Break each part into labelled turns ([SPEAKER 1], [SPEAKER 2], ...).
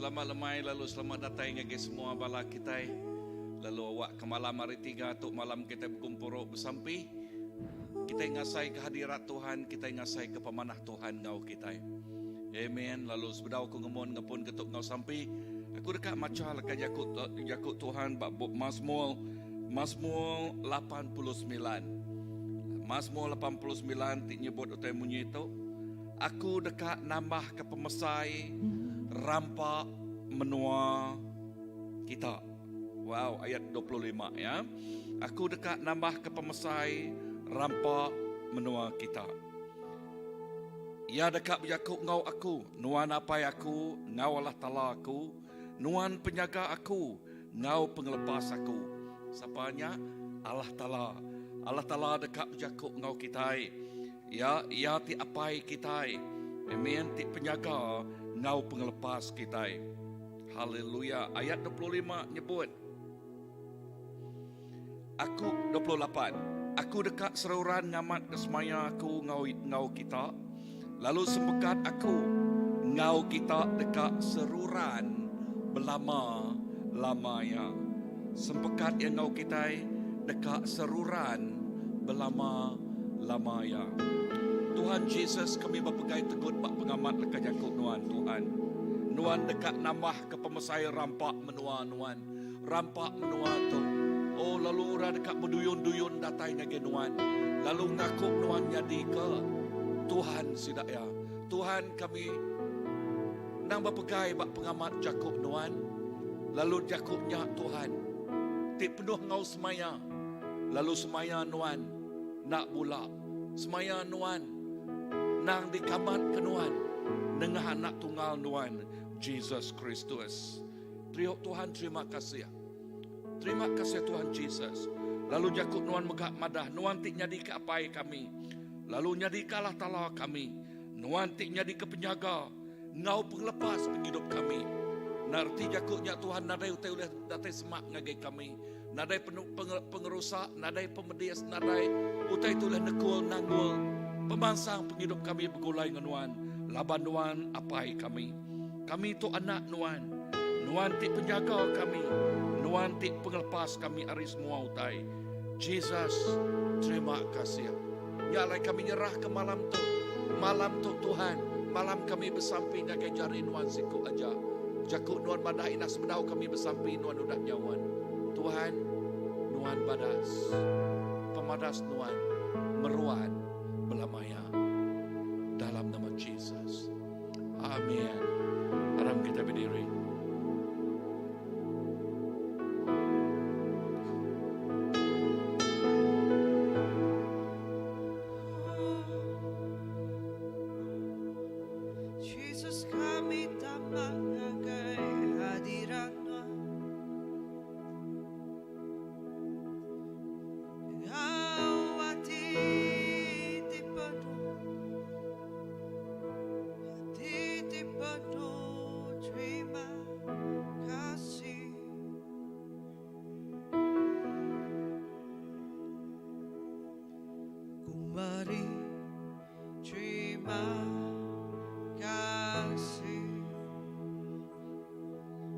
[SPEAKER 1] Selamat lemai lalu selamat datai ngagai semua bala kitai. Lalu awak ke malam hari tiga tu malam kitai begumpuru besampi. Kitai ngasai ke hadirat Tuhan, kitai ngasai ke pemanah Tuhan enggau kitai. Amen. Lalu sebedau aku ngemun ngepun ke tu enggau sampi, aku deka macha leka jaku jaku Tuhan ba bup Mazmur Mazmur 89. Mazmur 89 ti nyebut utai munyi tu. Aku deka nambahka pemesai rampa menua kita. Wow, ayat 25 ya. Aku deka nambahka pemesai rampa menua kita. Iya deka bejaku enggau aku, Nuan Apai aku, enggau Allah Taala aku, Nuan penyaga aku, enggau pengelepas aku. Sapa nya? Allah Taala. Allah Taala deka bejaku enggau kitai. Iya, Iya ti Apai kitai. Amen, ti penyaga enggau pengelepas kitai. Haleluya. Ayat 25 nyebut, Aku, 28, Aku deka seruran ngamatka semaya aku enggau enggau kita, lalu sempekat aku enggau kita deka seruran belama-lama iya. Sempekat iya enggau kitai deka seruran belama-lama iya. Tuhan Jesus, kami bepegai tegut ba pengamat leka jaku Nuan, Tuhan. Nuan deka nambahka pemesai rampa menua Nuan, rampa menua tu. Oh, lalu orang deka beduyun-duyun datai ngagai Nuan, lalu ngaku Nuan nyadika Tuhan sida iya. Tuhan, kami endang bepegai ba pengamat jaku Nuan, lalu jaku nya, Tuhan, ti penuh enggau semaya, lalu semaya Nuan enda bula. Semaya Nuan endang dikamatka Nuan nengah Anak Tunggal Nuan, Jesus Kristus. Teriuk Tuhan terima kasih. Terima kasih Tuhan Jesus. Lalu jaku Nuan mega madah Nuan ti nyadika Apai kami, lalu nyadika Allah Taala kami. Nuan ti nyadika penyaga enggau pengelepas pengidup kami. Enda reti jaku nya Tuhan nadai utai ulih datai semak ngagai kami. Nadai pengerusak, nadai pemedis, nadai utai ti ulih nekul nanggul pemansang pengidup kami begulai enggau Nuan laban Nuan Apai kami. Kami tu anak Nuan. Nuan ti penjaga kami. Nuan ti pengelepas kami ari semua utai. Jesus, terima kasih. Nya alai kami nyerahka malam tu. Malam tu Tuhan, malam kami besampi ngagai jari Nuan siku aja. Jaku Nuan madah indah sebedau kami besampi Nuan udah nyaut. Tuhan, Nuan badas. Pemadas Nuan meruan belama iya. Dalam nama Jesus. Amin. Aram kita berdiri.
[SPEAKER 2] Jesus kami tambah ngagai hadirat Nuan. Enggau ati ti penuh, ati ti penuh terima kasih. Ku meri terima kasih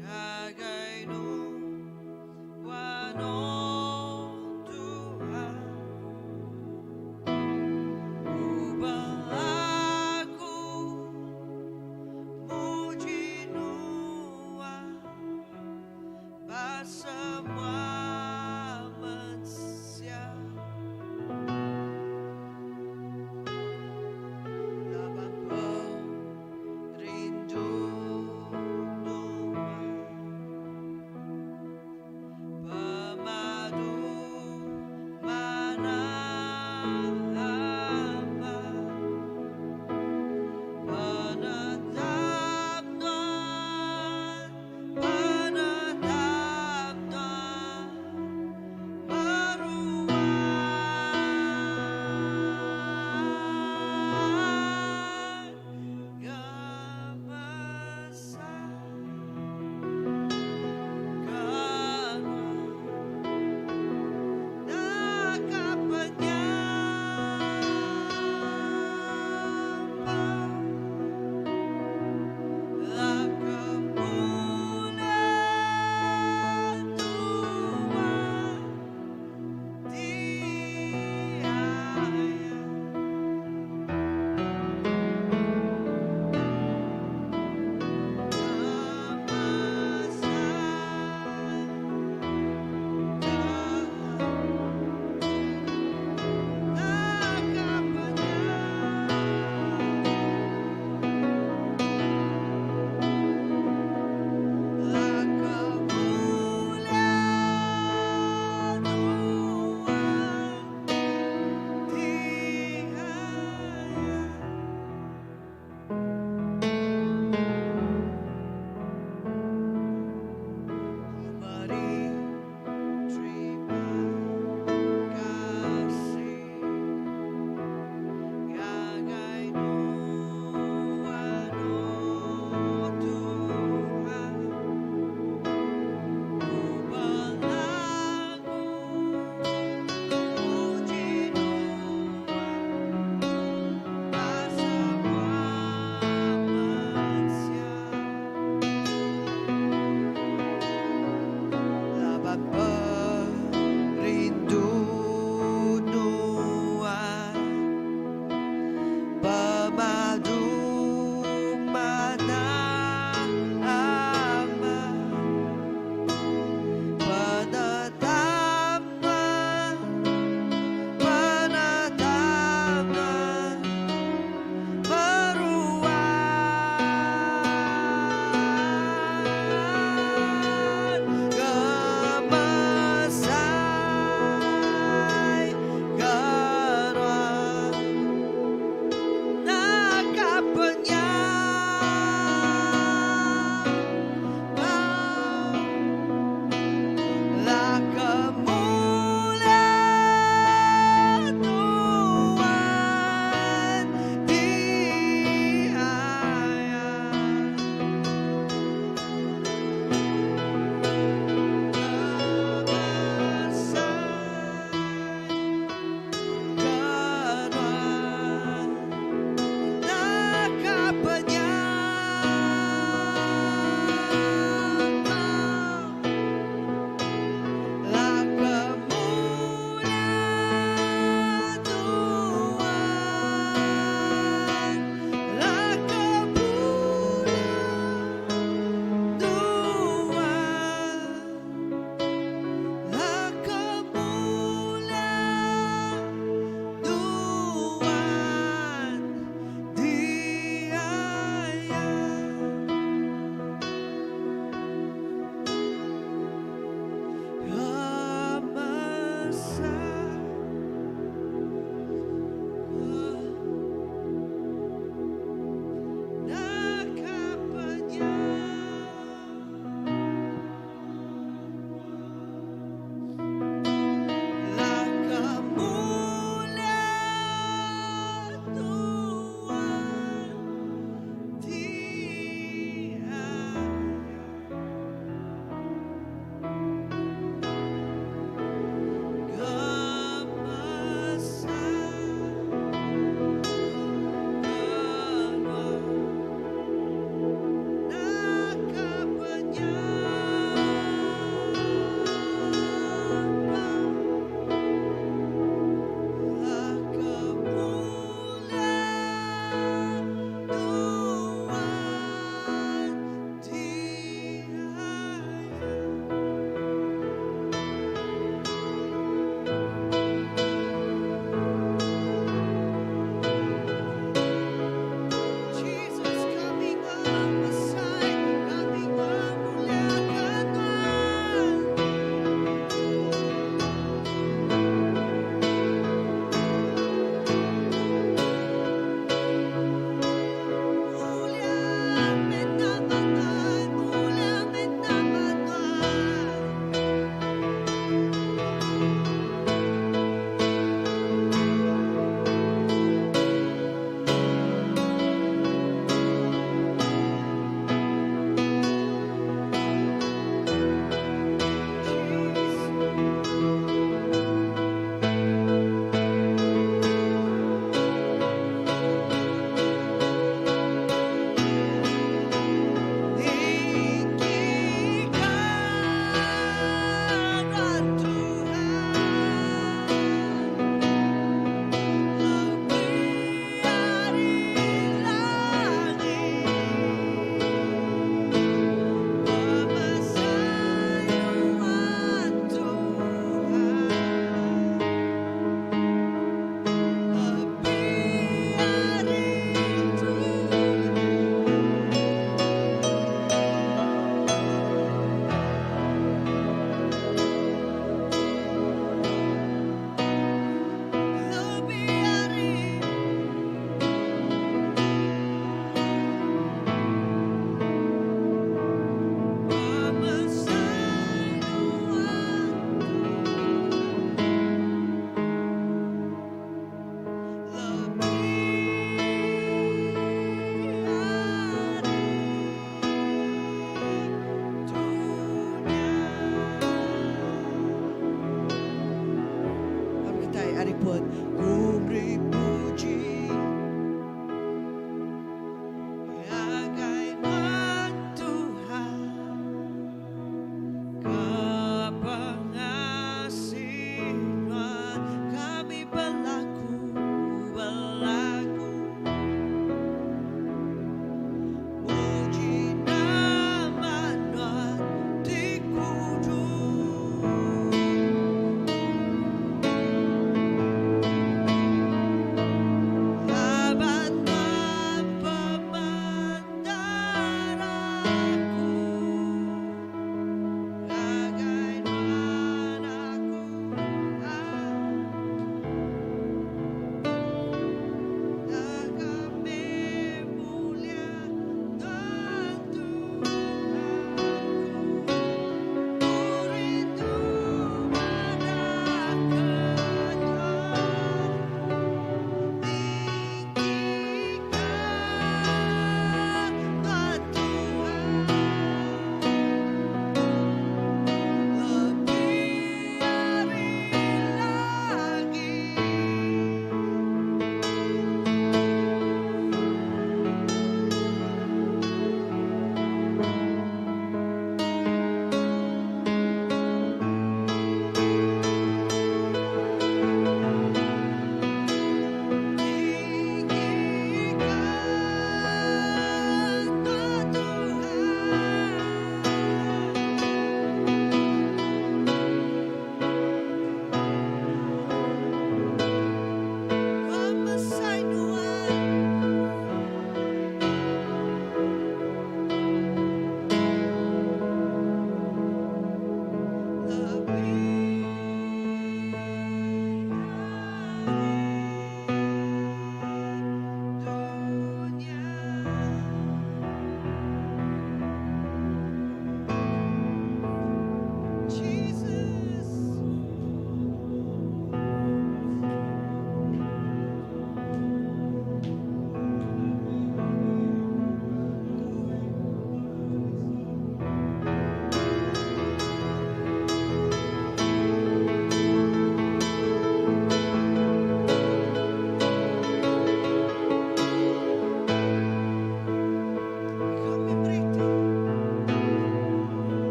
[SPEAKER 2] ngagai Nuan, oh Tuhan. Ubah aku muji Nuan ba semua mensia. Laban pengerindu Nuan pemadu manah amat. Penetap Nuan, penetap Nuan. Ari pun ku beri puji ngagai Nuan Tuhan ke pengasih Nuan kami belagu belagu muji nama Nuan ti kudus.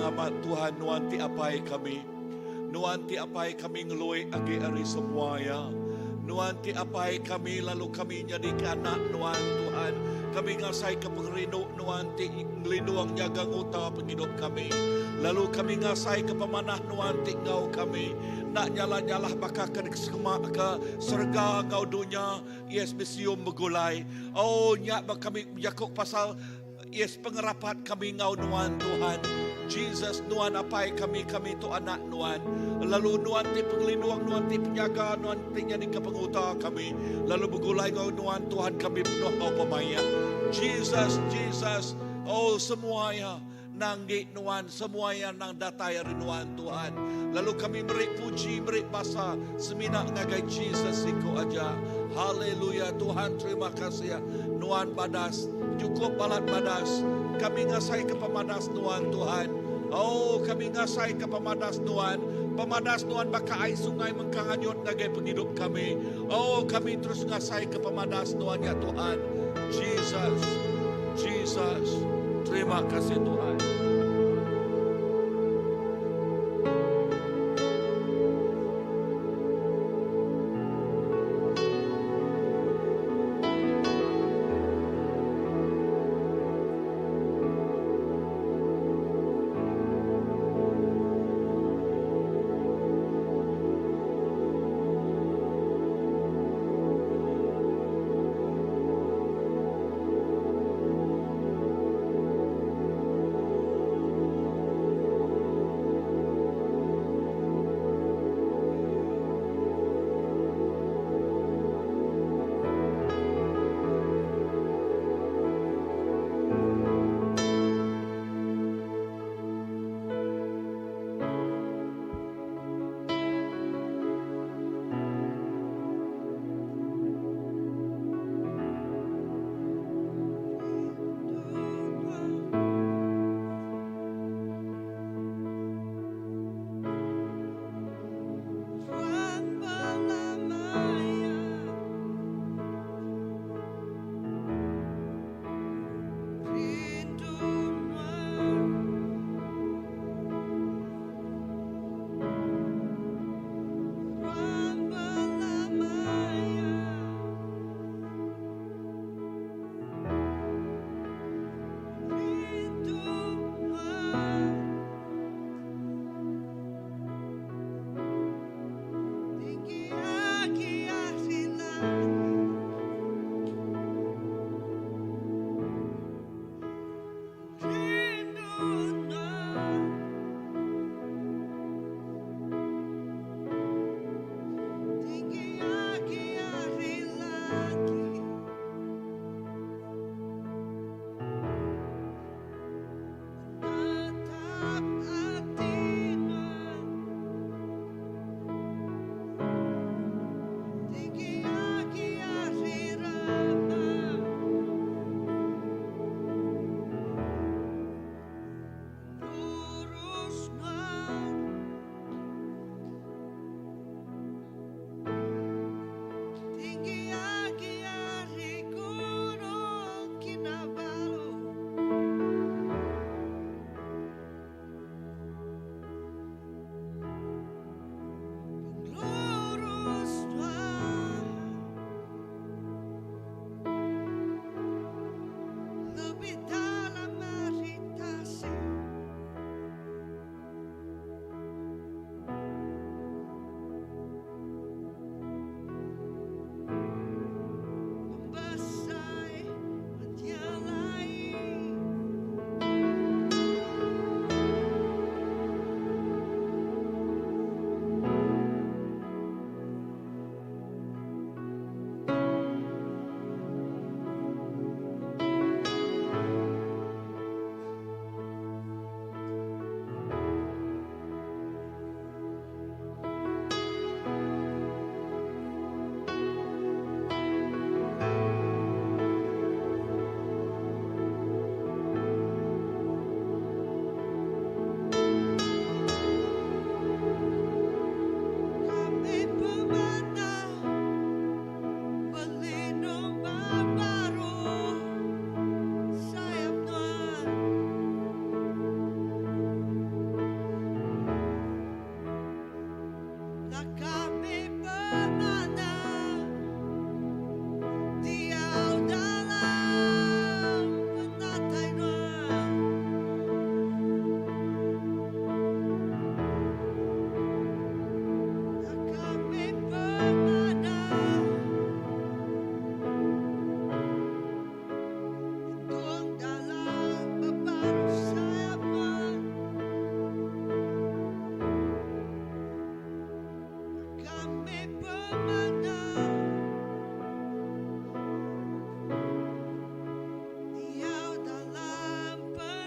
[SPEAKER 1] Pengamat Tuhan nuan ti apai kami. Nuan ti apai kami ngelui agi ari semua iya. Nuan ti apai kami lalu kami nyadika anak nuan Tuhan. Kami ngasaika pengerindu nuan ti ngelindung nyaga nguta pengidup kami. Lalu kami ngasaika pemanah nuan ti enggau kami. Enda nyalah-nyalah baka ke disemaka serega enggau dunya yes besium begulai. Oh nya ba kami bejaku pasal Yes pengerapat kami enggau nuan Tuhan. Jesus nuan apai kami kami tu anak nuan. Lalu nuan ti pengelindung nuan ti penyaga nuan ti nyadika penguta kami. Lalu begulai enggau nuan Tuhan kami penuh enggau pemaik. Jesus Jesus oh semua iya nanggi nuan semua iya nang datai ari nuan Tuhan. Lalu kami meri puji meri basa semina ngagai Jesus siku aja. Haleluya Tuhan terima kasih nuan badas chukup balat badas kami ngasai ke pemadas nuan Tuhan. Oh kami ngasai ke pemadas nuan. Pemadas nuan baka ai sungai mengkang anyut ngagai pengidup kami. Oh kami terus ngasai ke pemadas nuan ya Tuhan. Jesus Jesus terima kasih Tuhan.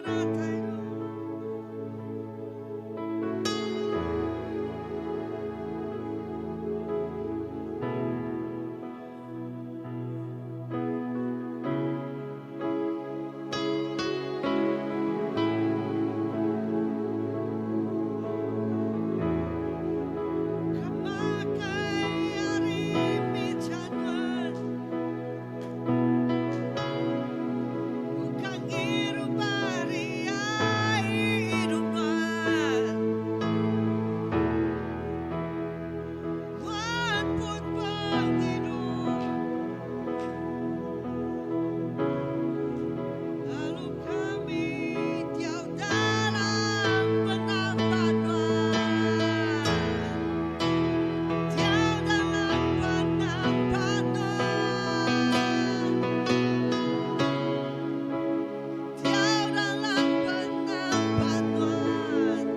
[SPEAKER 2] Penatai Nuan. Ka makai ari mija Nuan. Buka ngirup ari ai idup Nuan. Nuan pun pengidup. Lalu kami diau dalam penampak Nuan. Diau dalam penampak Nuan. Diau dalam penampak Nuan.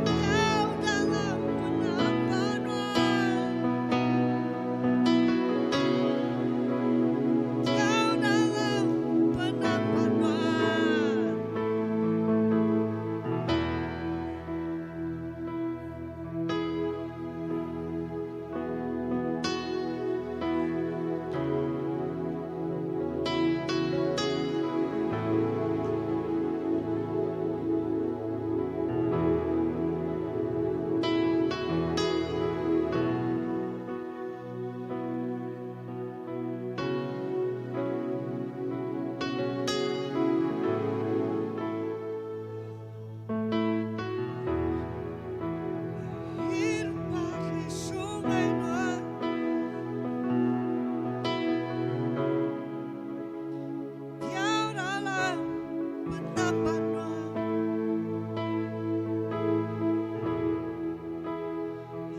[SPEAKER 2] Diau dalam penampak Nuan. Diau dalam penampak Nuan. Hirup ari sungai Nuan. Diau dalam penampak Nuan.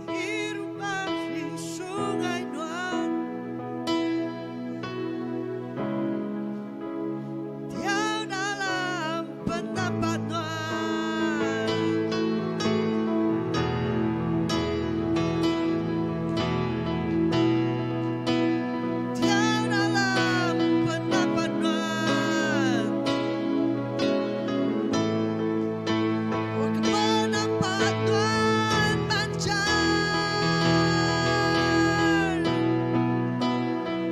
[SPEAKER 2] Hirup ari sungai Nuan. Diau dalam penampak Nuan. Diau dalam penampak Nuan. Oh, ke penampak Tuhan mancar.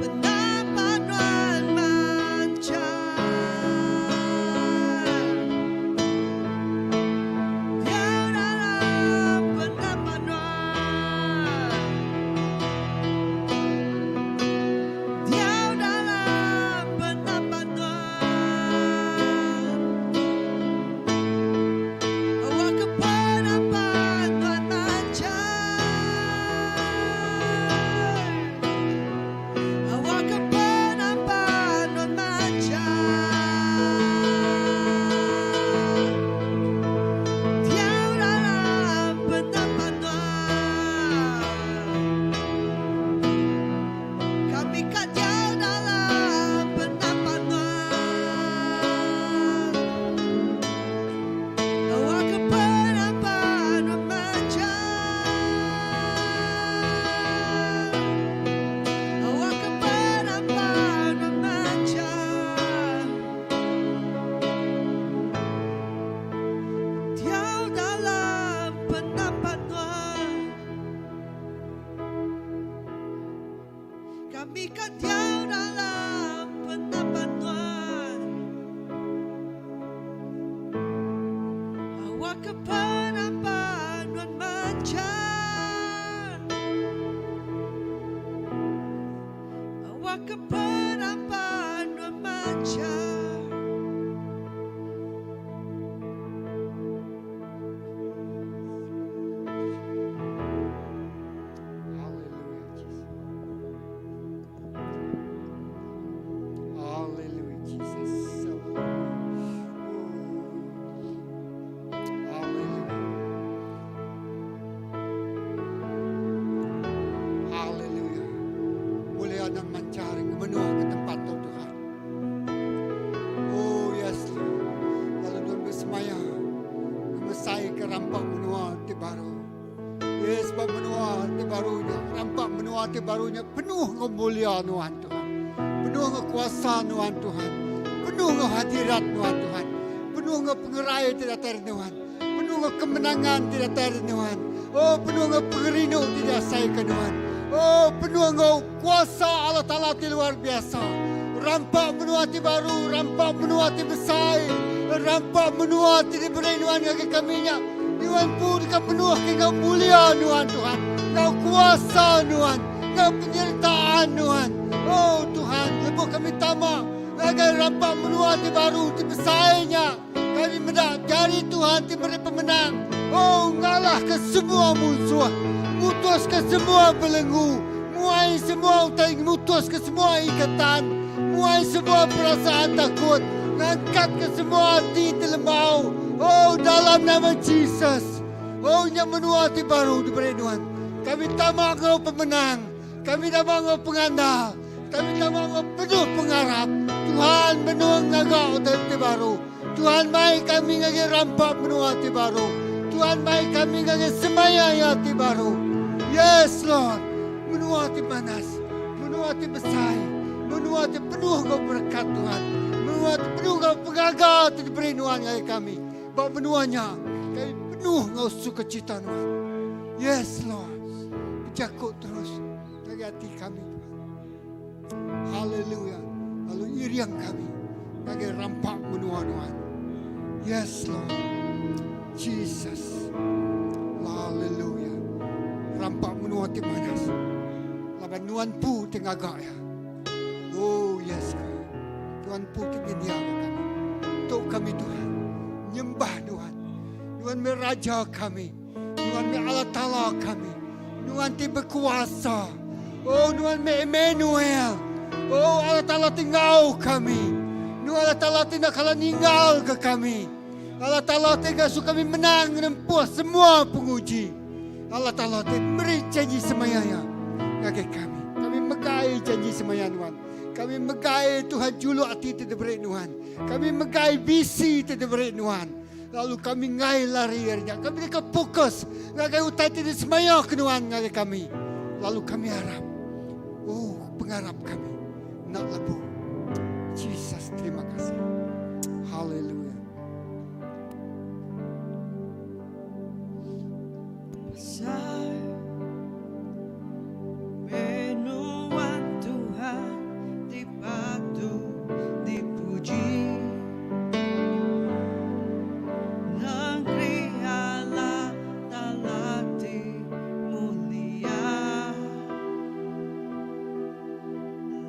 [SPEAKER 2] Penampak Nuan mancar. Diau dalam penampak Nuan. Diau dalam penampak Nuan. Awak ke penampak Tuhan mancar. Awak ke penampak Tuhan mancar. Diau dalam penampak Tuhan. Kami ka diau dalam penampak Tuhan. Awak ke penampak Tuhan mancar. Awak ke penampak Tuhan mancar. Diau dalam penampak Tuhan. Kami ka diau dalam penampak Tuhan. Awak ke penampak Tuhan mancar. Awak ke penampak Tuhan mancar.
[SPEAKER 3] Hallelujah, Jesus. Hallelujah, Jesus. Hallelujah. Hallelujah. Mulia dan mencari menua ke tempat tu Tuhan. Oh yes, Lord. Lalu Tuhan bersemaya. Ngemesai ke rampak menua ti baru. Yes, sebab menua ti barunya, rampak menua ti barunya penuh kemuliaan Tuhan Tuhan. Penuh enggau kuasa Nuan Tuhan. Penuh enggau hadirat Nuan Tuhan. Penuh enggau pengerai ti datai ari Nuan. Penuh enggau kemenangan ti datai ari Nuan. Oh, penuh enggau pengerindu ti diasaika Nuan. Oh, penuh enggau kuasa Allah Taala ti luar biasa. Rampa menua ti baru, rampa menua ti besai, rampa menua ti diberi Nuan ngagai kami nya. Nuan empu deka penuhka enggau mulia Nuan, Tuhan, enggau kuasa Nuan, enggau penyertaan Nuan. Oh Tuhan, lebuh kami tama ngagai rampa menua ti baru ti besai nya, kami meda jari Tuhan ti meri pemenang, oh ngalahka semua munsuh, mutuska semua belenggu, muai semua utai ngemutuska semua ikatan, muai semua perasaan takut, ngangkatka semua ati ti lembau. Oh dalam nama Jesus. Oh nya menua ti baru diberi nuan. Kami tama enggau pemenang. Kami tama enggau pengandal. Kami tama enggau penuh pengarap. Tuhan benung ngaga utai ti baru. Tuhan mai kami ngagai rampa menua ti baru. Tuhan mai kami ngagai semaya iya ti baru. Yes Lord. Menua ti manas. Menua ti besai. Menua ti penuh enggau berekat Tuhan. Menua ti penuh enggau pengaga ti diberi nuan ngagai kami. Ba menua nya, kami penuh enggau sukacita nuan. Yes Lord. Bejaku terus ngagai ati kami Tuhan. Haleluya. Lalu iring kami ngagai rampa menua nuan. Yes Lord. Jesus. Haleluya. Rampa menua ti manas. Laban nuan pu ti ngaga ya. Oh yes God. Tuhan pu ti nyendia ke kami. Tu kami Tuhan. Nyembah Tuhan. Nuan meh raja kami. Nuan meh Allah Taala kami. Nuan ti bekuasa. Oh Nuan meh Emmanuel. Oh Allah Taala ti enggau kami. Nuan Allah Taala ti enda kala ninggal ke kami. Allah Taala ti ngasuh kami menang nempuh semua penguji. Allah Taala ti meri janji semaya iya ngagai kami. Kami megai janji semaya Nuan. Kami megai Tuhan juluk ati ti diberi Nuan. Kami megai visi ti diberi Nuan. Lalu kami ngai lari ari nya. Kami deka fokus ngagai utai ti disemaya ke Nuan ngagai kami. Lalu kami arap. Oh, pengarap kami enda lebu. Jesus, terima kasih. Haleluya.
[SPEAKER 2] Besar Penuhan Tuhan ti patut dipuji Negeri Allah Taala ti mulia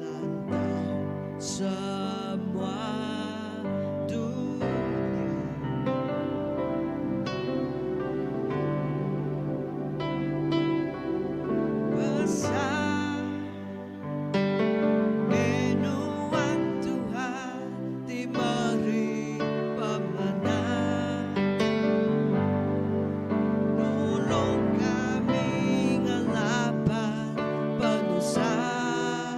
[SPEAKER 2] Lantau semua dunia. Besar Penuhan Tuhan ti meri pemanah Nulung kami ngelaban penusah.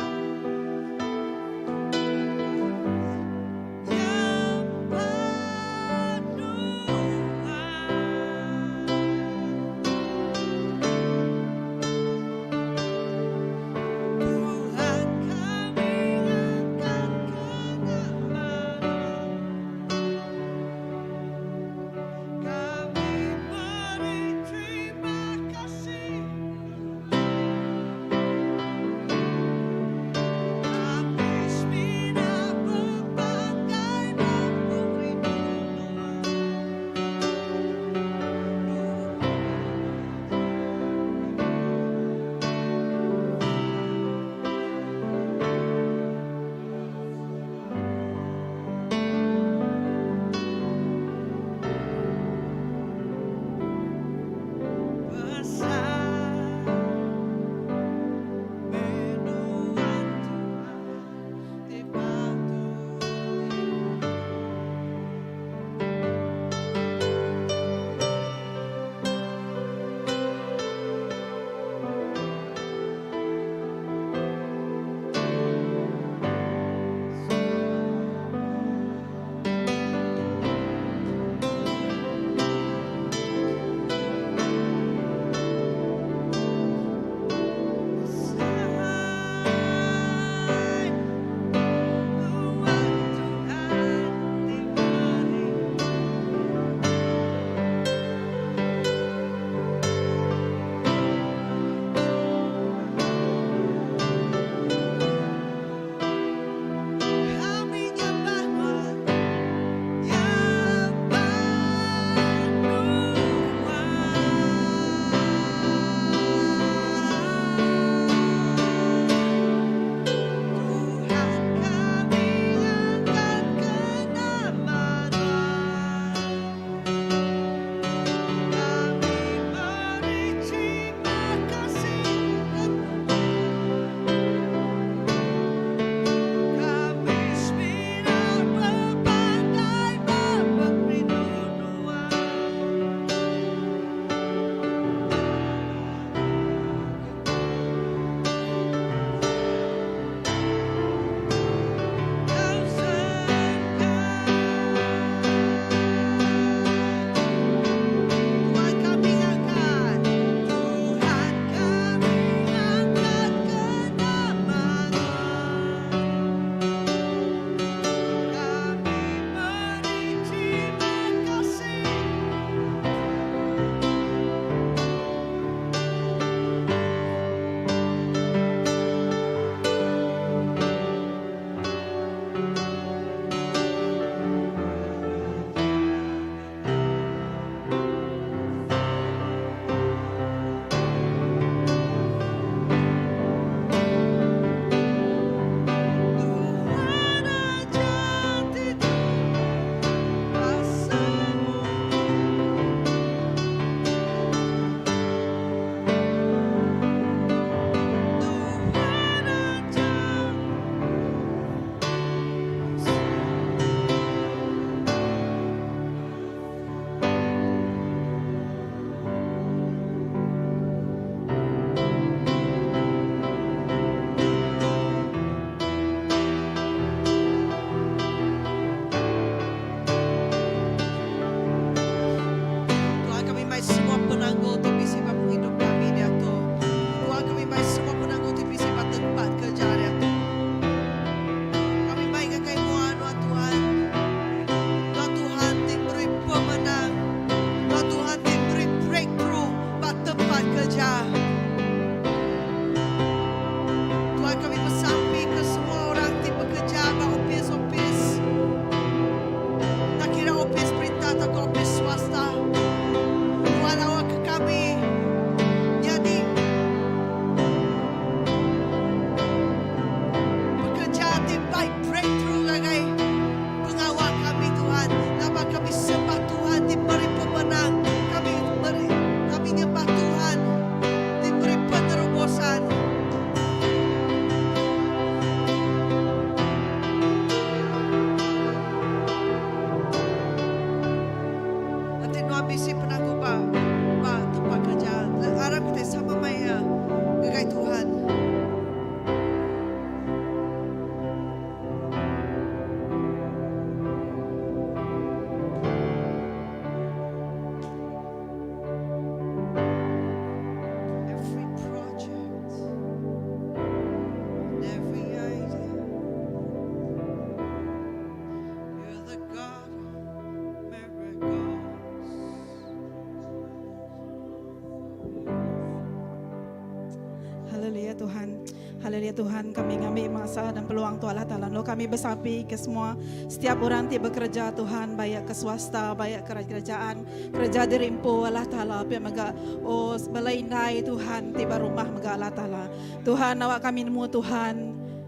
[SPEAKER 2] Haleluya Tuhan kami ngambi masa dan peluang tu Allah Taala lalu kami besampi ke semua setiap orang ti bekerja Tuhan baik ke swasta baik ke kerajaan kerja diri empu Allah Taala pia mega oh bala indai Tuhan ti ba rumah mega Allah Taala Tuhan awak kami nemu Tuhan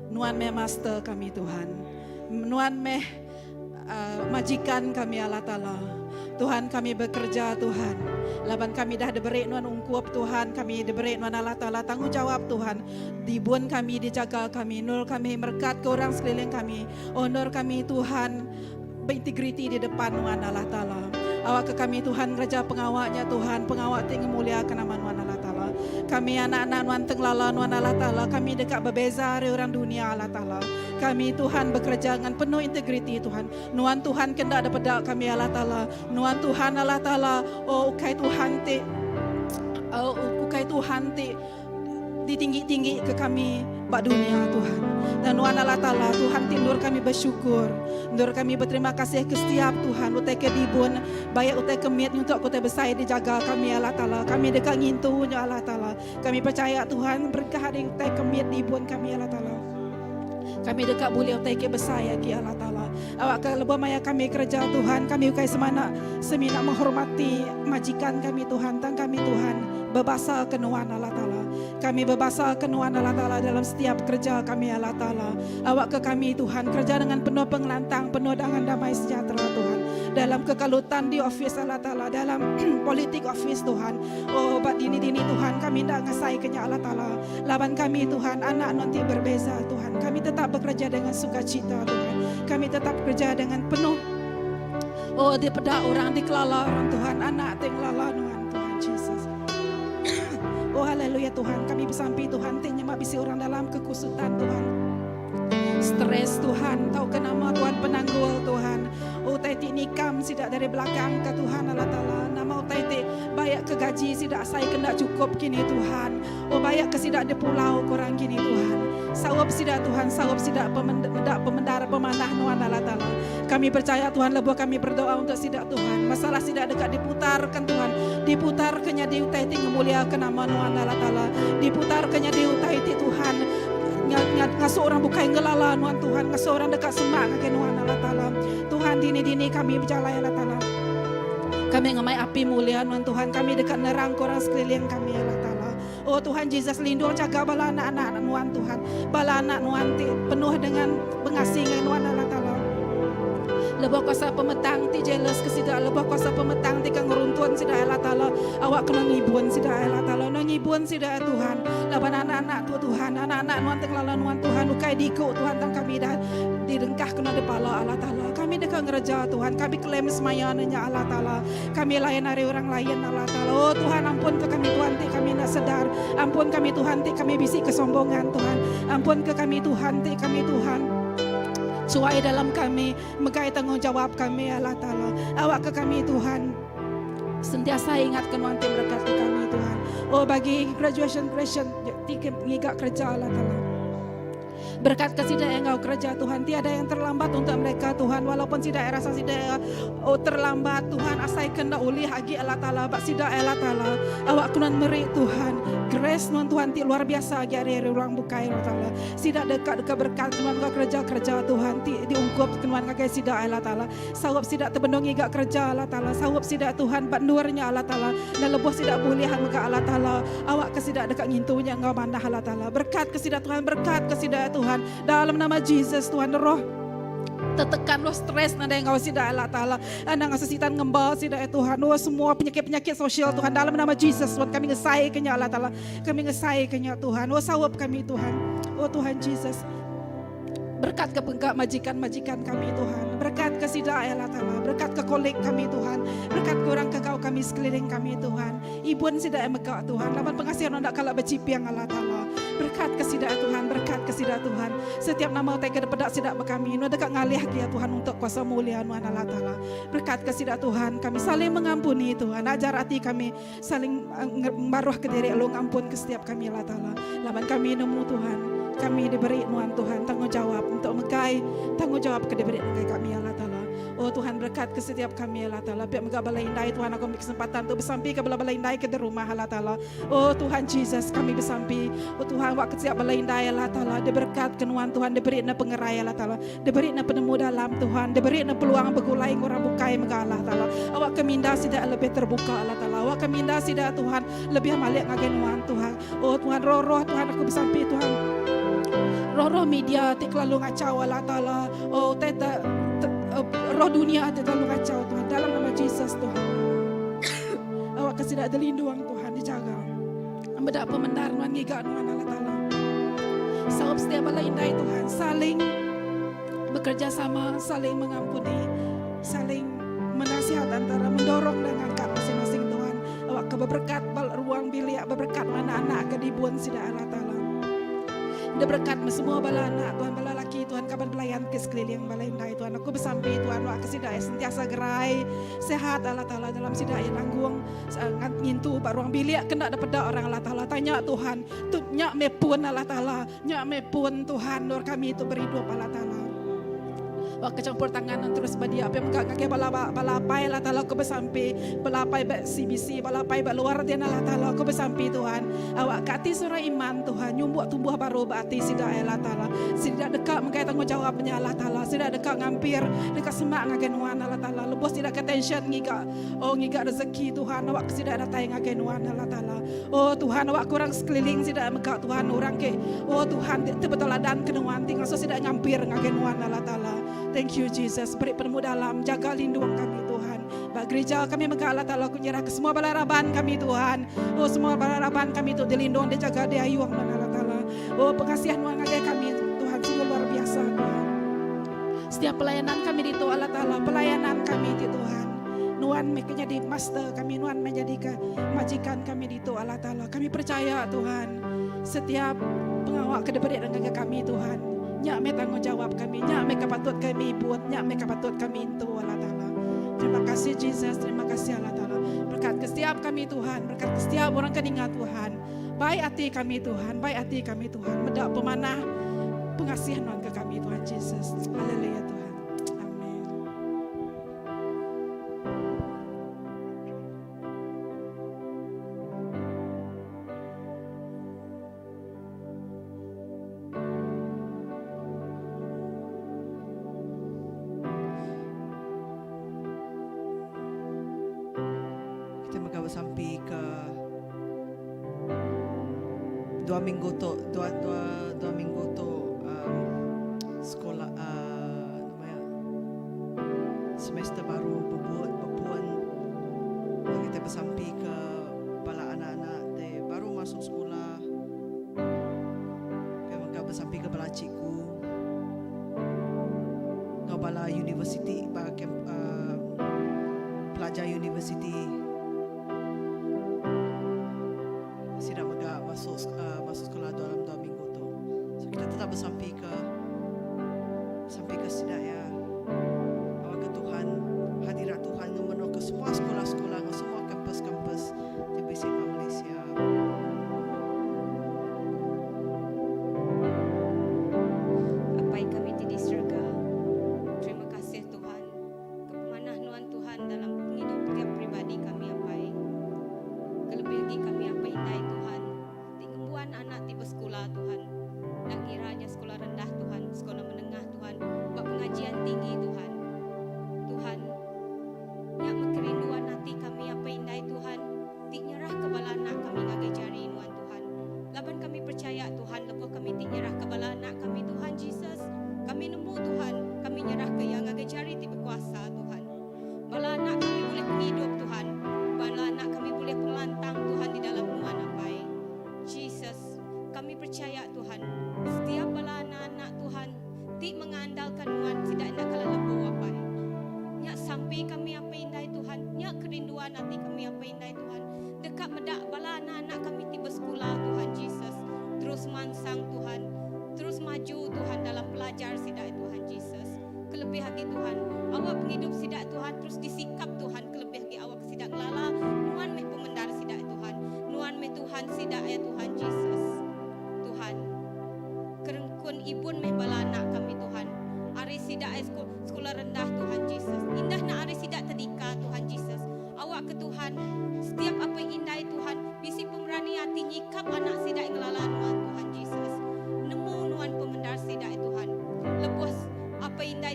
[SPEAKER 2] nuan meh master kami Tuhan nuan meh uh, majikan kami Allah Taala. Tuhan kami bekerja Tuhan. Laban kami dah diberi nuan ungkup Tuhan, kami diberi nuan Allah Taala tanggungjawab Tuhan. Dibun kami, dijaga kami, nur kami merkat ke orang sekeliling kami. Honor kami Tuhan berintegriti di depan nuan Allah Taala. Awak ke kami Tuhan ngereja pengawaknya Tuhan, pengawak ti ngemuliakan nama nuan Allah Taala. Kami anak-anak nuan tengelala nuan Allah Taala, kami dekat berbeza dari orang dunia Allah Taala. Kami Tuhan bekerja dengan penuh integriti Tuhan. Nuan Tuhan kena dapat kami Allah Taala. Nuan Tuhan Allah Taala. Oh ukai Tuhan ti oh ukai Tuhan ti ditinggi-tinggi ke kami bak dunia Tuhan. Dan Nuan Allah Taala Tuhan ti nur kami bersyukur. Nur kami berterima kasih ke setiap Tuhan utai ke dibun baik utai ke mit untuk utai besar dijaga kami Allah Taala. Kami dekat ngintu Allah Taala. Kami percaya Tuhan berkah hari utai ke mit dibun kami Allah Taala. Kami dekat boleh utai ke besar ya ki Allah Taala. Awak ke lebih maya kami kerja Tuhan, kami ukai semana semina menghormati majikan kami Tuhan, tang kami Tuhan berbahasa ke nuan Allah Taala. Kami berbahasa ke nuan Allah Taala dalam setiap kerja kami Allah Taala. Awak ke kami Tuhan kerja dengan penuh pengelantang, penuh dengan damai sejahtera Tuhan. Dalam kekalutan di office Allah Taala, dalam politik office Tuhan. Oh, bat dini-dini Tuhan kami ndak ngasai kenya Allah Taala. Laban kami Tuhan anak nanti berbeza Tuhan. Kami tetap bekerja dengan sukacita Tuhan. Kami tetap bekerja dengan penuh Oh, di pedak orang dikelala orang Tuhan, anak tengelala Tuhan Tuhan Jesus. Oh haleluya Tuhan, kami bersampi Tuhan, ti nyemak bisi orang dalam kekusutan Tuhan. Stres Tuhan, tahu ke nama Tuhan penanggul Tuhan. Oh tai ti nikam sidak dari belakang ke Tuhan Allah Taala. Nama utai ti bayak ke gaji sidak saya kena cukup kini Tuhan. Oh bayak ke sidak di pulau korang kini Tuhan. Sawab sidak Tuhan, sawab sidak pemendak pemendar pemanah nuan Allah Taala. Kami percaya Tuhan lebuh kami berdoa untuk sidak Tuhan. Masalah sidak dekat diputarkan Tuhan. Diputarkannya di utai ti ngemuliakan nama nuan Allah Taala. Diputarkannya di utai ti Tuhan. Ngasuh orang bukai ngelala nuan Tuhan, ngasuh orang dekat semak ke nuan Allah Taala. Tuhan dini-dini kami berjalan Allah Taala. Kami ngemai api mulia nuan Tuhan, kami dekat nerang korang sekeliling kami Allah Taala. Oh Tuhan Jesus lindung jaga bala anak-anak nuan Tuhan. Bala anak nuan ti penuh dengan pengasingan nuan Allah Taala. Lebah kuasa pemetang ti jealous ke sida lebah kuasa pemetang ti kang ngeruntun sida Allah Taala awak kena ngibun sida Allah Taala no ngibun sida Tuhan laban anak-anak tu Tuhan anak-anak nuan tengelala nuan Tuhan ukai diku Tuhan tang kami dah direngkah kena depala Allah Taala kami dekat ngereja Tuhan kami klaim semaya nanya Allah Taala kami lain dari orang lain Allah Taala oh Tuhan ampun ke kami Tuhan ti kami nak sedar ampun kami Tuhan ti kami bisi kesombongan Tuhan ampun ke kami Tuhan ti kami Tuhan Suai dalam kami megai tanggungjawab kami Allah Ta'ala. Awak ke kami Tuhan. Sentiasa ingatkan wanti berkat ke kami Tuhan. Oh bagi graduation graduation tiga ngigak kerja Allah Ta'ala. Berkat kasih yang kau kerja Tuhan. Tiada yang terlambat untuk mereka Tuhan. Walaupun tidak rasa tidak oh terlambat Tuhan. Asai kena ulih agi Allah Ta'ala. Bak sida Allah Ta'ala. Awak kunan meri Tuhan. Grace nuan Tuhan ti luar biasa agi hari-hari orang bukai Allah Ta'ala. Sida dekat dekat berkat nuan kau kerja kerja Tuhan. Ti diungkup nuan kagai sida Allah Ta'ala. Sawap sida terbendung iga kerja Allah Ta'ala. Sawap sida Tuhan bak nurnya Allah Ta'ala. Dan lebuh sida boleh mega Allah Ta'ala. Awak kesida dekat ngintunya ngau mandah Allah Ta'ala. Berkat kesida Tuhan. Berkat kesida Tuhan. Dalam nama Jesus Tuhan roh tertekan lo stres nada yang kau sida Allah Ta'ala anda ngasih ngemba sida ya Tuhan oh semua penyakit-penyakit sosial Tuhan dalam nama Jesus Tuhan kami ngesai kenya Allah Ta'ala kami ngesai kenya Tuhan oh sawap kami Tuhan oh Tuhan Jesus Berkat ke pengkak majikan-majikan kami Tuhan. Berkat ke sida Allah Ta'ala. Berkat ke kolik kami Tuhan. Berkat ke orang kekau kami sekeliling kami Tuhan. Ibun sida megak Tuhan. Laban pengasihan nak kalak bercipiang Allah Ta'ala. Berkat ke sida Tuhan. Berkat ke sida Tuhan. Setiap nama utai ke depedak sida kami. Nu dekat ngalih dia Tuhan untuk kuasa mulia Nuhan Allah Ta'ala. Berkat ke sida Tuhan. Kami saling mengampuni Tuhan. Ajar hati kami saling maruh ke diri lu ngampun ke setiap kami Allah Ta'ala. Laban kami nemu Tuhan. Kami diberi nuan Tuhan tanggungjawab untuk megai tanggungjawab ke diberi megai kami Allah Ta'ala. Oh Tuhan berkat ke setiap kami Allah Taala. Pia mega bala indai Tuhan aku ambil kesempatan tu besampi ke bala-bala indai ke di rumah Allah Taala. Oh Tuhan Jesus kami besampi. Oh Tuhan wak ke setiap bala indai Allah Taala diberkat ke nuan Tuhan diberi na pengerai Allah Taala. Diberi na penemu dalam Tuhan, diberi na peluang begulai enggau orang bukai mega Allah Taala. Awak ke minda sida lebih terbuka Allah Taala. Awak ke minda sida Tuhan lebih malik ngagai nuan Tuhan. Oh Tuhan roh-roh Tuhan aku besampi Tuhan. Roh-roh media ti kelalu ngachau Allah Taala. Oh te te, te eh, roh dunia ti terlalu ngachau Tuhan dalam nama Jesus Tuhan. Awak ke sida dilindung Tuhan dijaga. Meda pemendar nuan ngiga nuan Allah Taala. Saup setiap bala indai Tuhan saling bekerja sama, saling mengampuni, saling menasihat antara mendorong dan ngangkat masing-masing Tuhan. Awak ke beberkat bal ruang bilik, beberkat mana anak ke dibun sida Allah Taala. Dia berkat semua bala anak Tuhan, bala laki Tuhan, kaban pelayan ke sekeliling bala indai Tuhan. Aku besampi Tuhan, awak ke sida sentiasa gerai, sehat Allah Taala dalam sida yang nanggung ngintu ba ruang bilik kena da peda orang Allah Taala. Tanya Tuhan, tu nya me pun Allah Taala. Nya meh pun Tuhan endur kami tu beridup Allah Taala. Wak kecampur tangan terus ba dia pia mega ngagai bala bala apai Allah Taala ku besampi bala apai ba CBC bala apai ba luar din Allah Taala ku besampi Tuhan awak ka ati seorang iman Tuhan nyumbuk tumbuh baru ba ati sida Allah Taala sida deka megai tanggungjawab nya Allah Taala sida deka ngampir deka semak ngagai nuan Allah Taala lebuh sida ke tension ngiga oh ngiga rezeki Tuhan awak sida datai ngagai nuan Allah Taala Oh Tuhan awak ke orang sekeliling sida mega Tuhan orang ke oh Tuhan ti ti beteladan ke nuan ti ngasuh sida nyampir ngagai nuan Allah Taala. Thank you Jesus beri penemu dalam jaga lindung kami Tuhan. Ba gereja kami mega Allah Taala ku nyerah ke semua bala raban kami Tuhan. Oh semua bala raban kami tu dilindung dijaga diayung nuan Allah Taala. Oh pengasih nuan ngagai kami Tuhan sungguh luar biasa Tuhan. Setiap pelayanan kami ditu Allah Taala pelayanan kami ti Tuhan. Nuan meh ke nyadi master kami, Nuan meh nyadi ke majikan kami ditu Allah Taala. Kami percaya Tuhan, setiap pengawa ke diberi ngagai kami Tuhan, nya meh tanggungjawab kami, nya meh ke patut kami ibun, nya meh ke patut kami intu Allah Taala. Terima kasih Jesus, terima kasih Allah Taala. Berkat ke setiap kami Tuhan, berkat ke setiap orang ke ninga Tuhan. Baik ati kami Tuhan, baik ati kami Tuhan. Meda pemanah pengasih Nuan ke kami Tuhan Jesus. Haleluya Tuhan. Amin.
[SPEAKER 4] Kita mega besampi ke dua minggu tu dua dua dua minggu tu um, sekolah uh, nama ya semester baru bebut bepun lalu kita besampi ke bala anak-anak te baru masuk sekolah kita mega besampi ke bala cikgu enggau bala universiti ba camp, uh, pelajar universiti Sida mega masuk masuk sekolah dalam dua minggu tu. So kita tetap besampi ke sampi ke sida ya. Awak ke Tuhan hadirat Tuhan ngemenuh ke semua sekolah-sekolah enggau semua kampus-kampus ti bisi ba Malaysia.
[SPEAKER 5] Apai kami ti di serega, terima kasih Tuhan Ke pemanah nuan Tuhan dalam pengidup tiap peribadi kami apai. Kelebih agi kami apai indai Tuhan ti ngembuan anak ti besekula Tuhan. Enda ngira nya sekula rendah Tuhan, sekula menengah Tuhan, ba pengajian tinggi Tuhan. Tuhan, nya meh kerinduan ati kami apai indai Tuhan ti nyerahka bala anak kami ngagai jari nuan Tuhan. Laban kami percaya Tuhan lebuh kami ti nyerahka bala anak kami Tuhan Jesus, kami nemu Tuhan, kami nyerahka iya ngagai jari ti bekuasa Tuhan. Bala anak kami bulih pengidup Tuhan, bala anak kami bulih pengelantang Tuhan di dalam nuan Apai. Jesus, kami percaya Tuhan, setiap bala anak-anak Tuhan ti mengandalka nuan sida enda kala lebu Apai. Nya sampi kami apai indai Tuhan, nya kerinduan ati kami apai indai Tuhan. Deka meda bala anak-anak kami ti besekula Tuhan Jesus terus mansang Tuhan, terus maju Tuhan dalam pelajar sida Tuhan Jesus. Kelebih agi Tuhan, awak pengidup sida Tuhan terus disikap Tuhan kelebih agi awak sida ngelala nuan meh pemendar sida Tuhan, nuan meh Tuhan sida ya Tuhan Jesus. Tuhan, kerengkun ibun meh bala anak kami Tuhan. Ari sida ai sekula rendah Tuhan Jesus.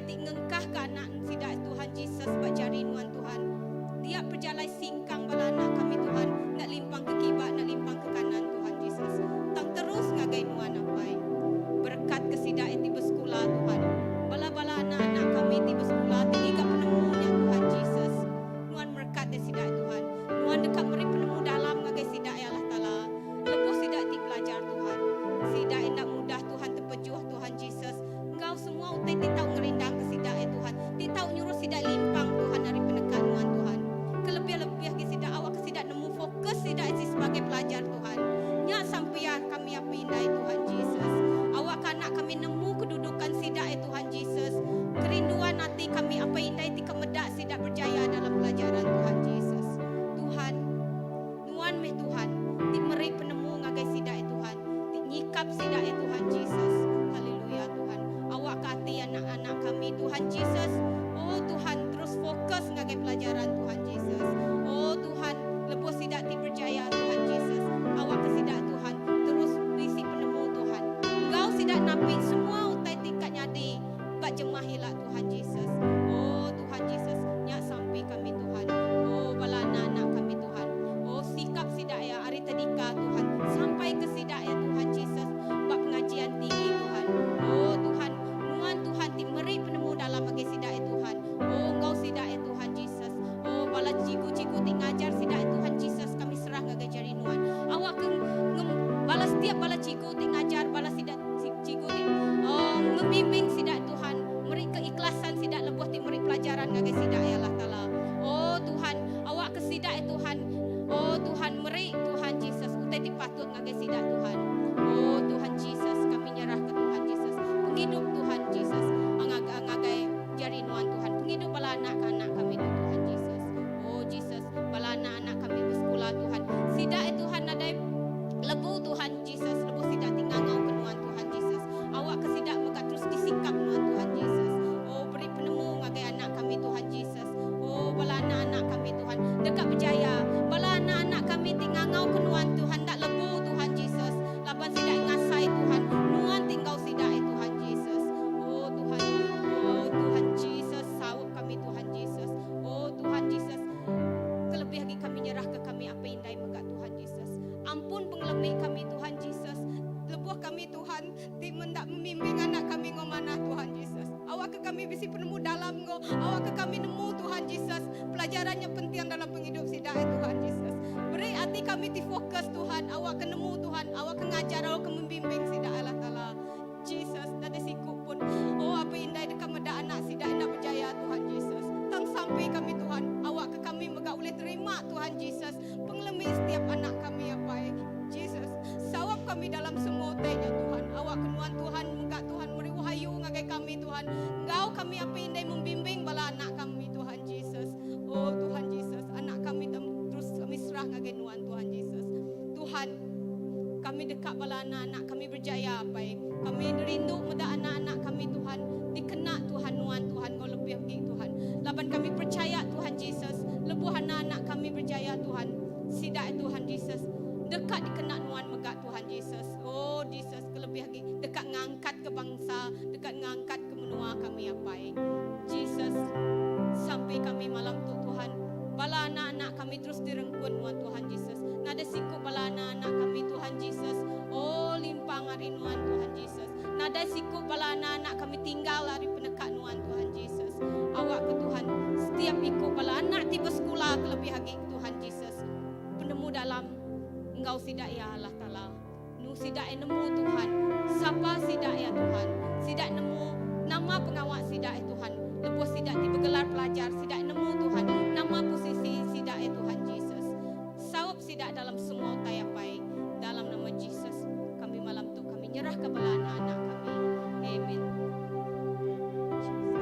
[SPEAKER 5] indai ti ngengkahka anak sida Tuhan Jesus ba jari nuan Tuhan. Tiap pejalai singkang bala anak kami Tuhan enda limpang ke kiba enda limpang ke kanan Tuhan Jesus tang terus ngagai nuan Apai. Berekat ke sida ti besekula Tuhan. Bala-bala anak-anak kami ti besekula ti ngiga penemu nya Tuhan Jesus. Nuan merekat deh sida Tuhan. Nuan deka meri penemu dalam ngagai sida ya Allah Taala. Lebuh sida ti belajar Tuhan. Sida enda mudah Tuhan tepejuh Tuhan Jesus enggau semua utai ti tau ngerindang ke sida ya Tuhan. Ti tau nyuruh sida limpang Tuhan ari peneka Nuan Tuhan. Kelebih-lebih agi sida awak ke sida nemu fokus sida isi sebagai pelajar Tuhan. Nya sampia kami apai indai Tuhan Jesus. Awak ke anak kami nemu kedudukan sida ya Tuhan Jesus. Kerinduan ati kami apai indai ti ke meda sida berjaya dalam pelajaran Tuhan Jesus. Tuhan, Nuan meh Tuhan ti meri penemu ngagai sida ya Tuhan, ti nyikap sida ya Tuhan Jesus. Haleluya Tuhan. Awak ke ati anak-anak kami Tuhan Jesus. Oh Tuhan, terus fokus ngagai pelajaran Tuhan Jesus. Oh Tuhan, lebuh sida ti berjaya Tuhan Jesus. Awak ke sida Tuhan terus bisi penemu Tuhan. Enggau sida napi semua utai ti ka nyadi ba jemah ila Tuhan Jesus. Oh Tuhan Jesus, nya sampi kami Tuhan. Oh bala anak-anak kami Tuhan. Oh sikap sida iya ari tadika Tuhan sampai ke sida iya Tuhan Jesus ba pengajian tinggi Tuhan. Oh Tuhan, nuan Tuhan ti meri penemu dalam agi sida iya Tuhan. Oh enggau sida iya Tuhan Jesus. Oh bala cikgu-cikgu ti ngajar sida iya Tuhan Jesus kami serah ngagai jari nuan. Awak ke bala setiap bala cikgu ti ngajar bala sida cikgu ti oh ngembimbing sida Tuhan meri keikhlasan sida lebuh ti meri pelajaran ngagai sida ya Allah Taala. Oh Tuhan, awak ke sida ya Tuhan. Oh Tuhan meri Tuhan Jesus utai ti patut ngagai sida Tuhan. Oh Tuhan Jesus kami nyerah ke Tuhan Jesus. Pengidup Tuhan Jesus ngagai jari nuan Tuhan. Pengidup bala anak-anak kami tu Tuhan Jesus. Oh Jesus, bala anak-anak kami bersekolah Tuhan. Sida eh Tuhan nadai lebu Tuhan Jesus, lebuh sida ti ngangau ke nuan Tuhan Jesus. Awak ke sida mega terus disikap nuan Tuhan Jesus. Oh beri penemu ngagai anak kami Tuhan Jesus. Oh bala anak-anak kami Tuhan deka berjaya. Bala anak-anak kami ti ngangau ke nuan Tuhan dak lebu Tuhan Jesus. Laban sida ngasai Tuhan, nuan ti enggau sida eh Tuhan Jesus. Oh Tuhan, oh Tuhan Jesus, saup kami Tuhan Jesus. Oh Tuhan Jesus, kelebih lagi kami nyerah ke kami apai indai mega Tuhan Jesus. Ampun pengelemi kami Tuhan Jesus. Lebuh kami Tuhan ti mendak membimbing anak kami ngau manah Tuhan Jesus. Awak ke kami bisi penemu dalam ngau, awak ke kami nemu Tuhan Jesus pelajarannya penting dalam penghidup sida eh Tuhan Jesus. Beri hati kami ti fokus Tuhan, awak ke nemu Tuhan, awak ke ngajar, awak ke membimbing sida Allah Taala. Jesus, nadai siku pun. Oh, apai indai deka meda anak sida enda berjaya Tuhan Jesus. Tang sampai kami Tuhan, awak ke kami mega boleh terima Tuhan Jesus. Pengelemi setiap anak kami apai. Jesus, sawap kami dalam semua utainya Tuhan. Awak kenuan Tuhan, mega Tuhan meri wahyu ngagai kami Tuhan. Ngau kami apai indai membimbing bala anak kami Tuhan Jesus. Oh Tuhan Jesus, anak kami terus kami serah ngagai nuan Tuhan Jesus. Tuhan, kami dekat bala anak-anak kami berjaya apai. Kami rindu meda anak-anak kami Tuhan dikena Tuhan nuan Tuhan ngau lebih lagi Tuhan. Laban kami percaya Tuhan Jesus, lebuh anak-anak kami berjaya Tuhan. Sida Tuhan Jesus dekat dikena nuan mega Tuhan Jesus. Oh Jesus kelebih lagi dekat ngangkat ke bangsa, dekat ngangkat ke menua kami apai. Jesus sampai kami malam tu Tuhan. Bala anak-anak kami terus direngkun nuan Tuhan Jesus. Nada siku bala anak-anak kami Tuhan Jesus. Oh limpang hari nuan Tuhan Jesus. Nada siku bala anak-anak kami tinggal hari penekak nuan Tuhan Jesus. Awak ke Tuhan setiap ikut bala anak tiba sekolah kelebih lagi Tuhan Jesus. Penemu dalam engkau sidak ya Allah Taala. Nu sidak nemu Tuhan. Siapa sidak ya Tuhan. Sidak nemu nama pengawak sidak ya Tuhan. Lebuh sidak ti bergelar pelajar sidak nemu Tuhan. Nama posisi sidak ya Tuhan Jesus. Saup sidak dalam semua utai apai. Dalam nama Jesus kami malam tu kami nyerah ke bala anak-anak kami. Amen. Jesus.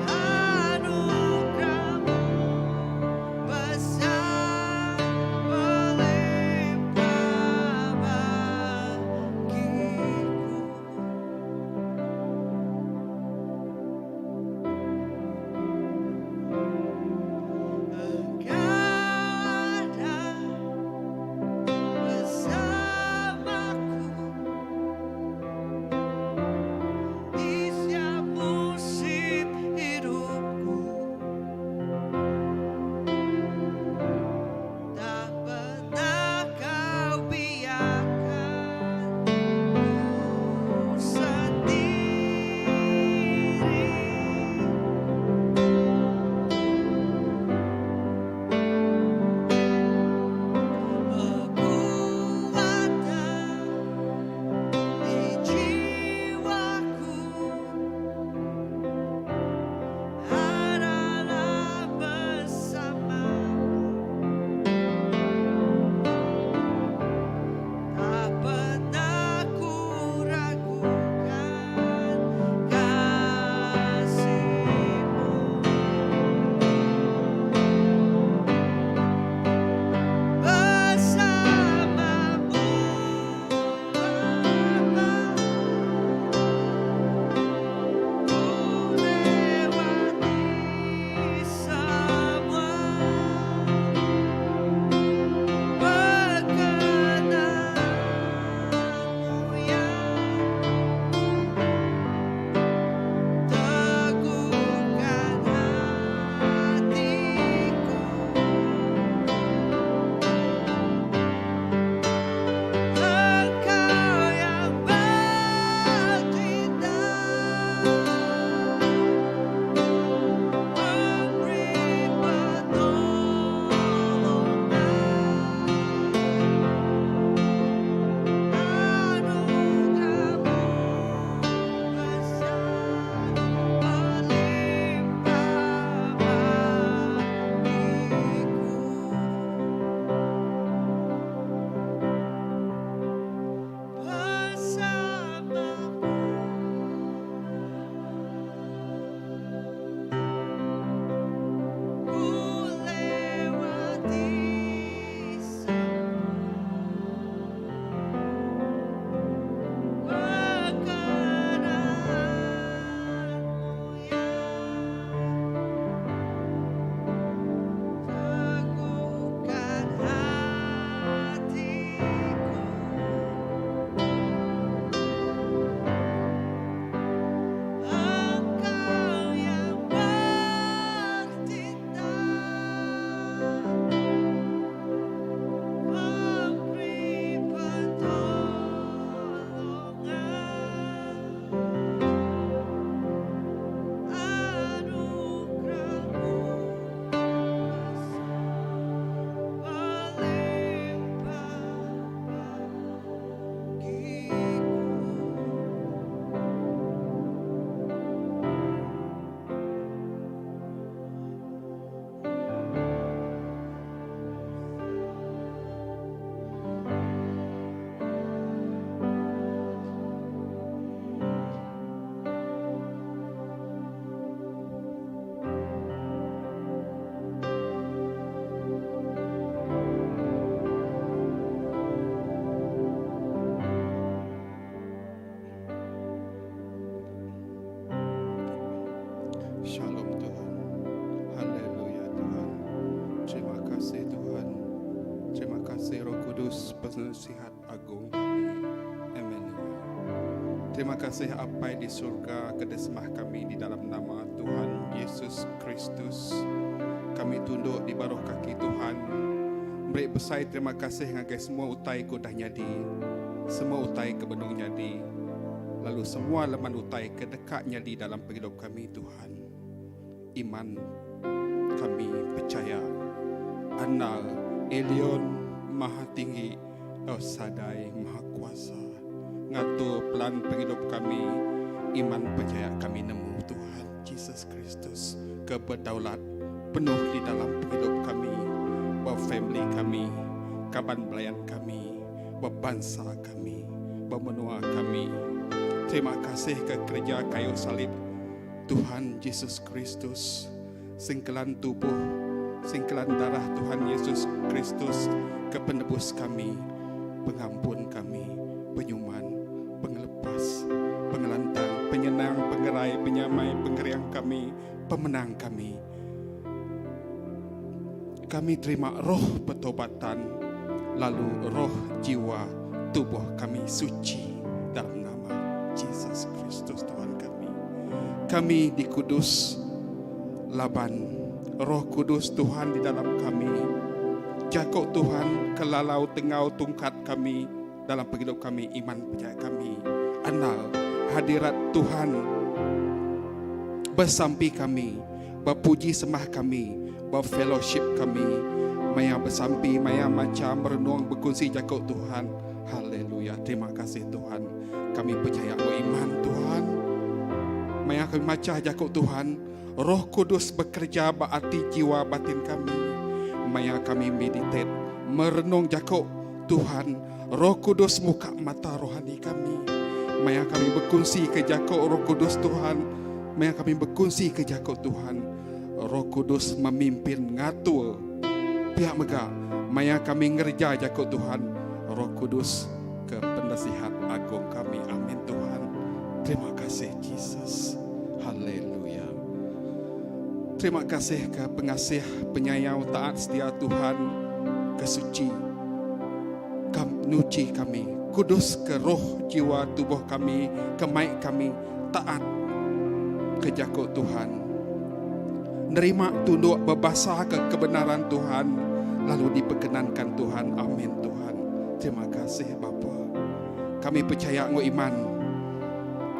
[SPEAKER 4] Anugerahmu besar melimpah bagiku. Engkau ada bersamaku di setiap musim hidupku. Tak pernah kau biarkan ku sendiri. Kekuatan di jiwaku adalah bersamamu. Tak pernah ku ragukan kasihmu. Bersamamu Bapa, ku lewati semua perkenaanmu yang teguhkan hatiku. Engkau yang bertindak memberi pertolongan, anugerahmu besar melimpah bagiku. Bersamamu ku lewati semua perkenaanmu yang teguhkan hatiku. Engkau yang bertindak memberi pertolongan, anugerahmu besar melimpah bagiku.
[SPEAKER 6] Shalom Tuhan. Haleluya Tuhan. Terima kasih Tuhan. Terima kasih Roh Kudus penasihat agung kami. Emmanuel. Terima kasih Apai di surga ke disemah kami di dalam nama Tuhan Yesus Kristus. Kami tunduk di baruh kaki Tuhan. Meri besai terima kasih ngagai semua utai ke udah nyadi, semua utai ke benung nyadi, lalu semua leman utai ke deka nyadi dalam pengidup kami Tuhan. Iman kami pechaya andal Elion Maha Tinggi El Sadai Maha Kuasa ngatur pelan pengidup kami iman pechaya kami nemu Tuhan Jesus Kristus ke bedaulat penuh di dalam pengidup kami ba family kami kaban belayan kami ba bansa kami ba menua kami. Terima kasih ke kereja kayu salib Tuhan Jesus Kristus. Sengkelan tubuh, sengkelan darah Tuhan Yesus Kristus ke penebus kami, pengampun kami, penyuman, pengelepas, pengelantang, penyenang, pengerai, penyamai, pengering kami, pemenang kami. Kami terima roh pertobatan lalu roh jiwa tubuh kami suci dalam nama Jesus Kristus Tuhan kami. Kami dikudus laban Roh Kudus Tuhan di dalam kami. Jako Tuhan kelalau tengau tungkat kami dalam pengidup kami iman pechaya kami andal hadirat Tuhan besampi kami bepuji sembah kami befellowship kami maya besampi maya macha merenung bekunsi jaku Tuhan haleluya terima kasih Tuhan kami pechaya enggau iman Tuhan maya kami macha jaku Tuhan Roh Kudus bekereja ba ati jiwa batin kami maya kami meditate merenung jaku Tuhan, Roh Kudus muka mata rohani kami. Maya kami bekunsi ke jako Roh Kudus Tuhan, maya kami bekunsi ke jako Tuhan, Roh Kudus memimpin ngatur. Pia mega, maya kami ngereja jako Tuhan, Roh Kudus ke penasihat agung kami. Amin Tuhan. Terima kasih Jesus. Haleluya. Terima kasih ke pengasih penyayau taat setia Tuhan ke suci kam nuchi kami kudus ke roh jiwa tubuh kami ke mai kami taat ke jaku Tuhan nerima tunduk bebasa ke kebenaran Tuhan lalu diperkenankan Tuhan amin Tuhan terima kasih Bapa kami percaya enggau iman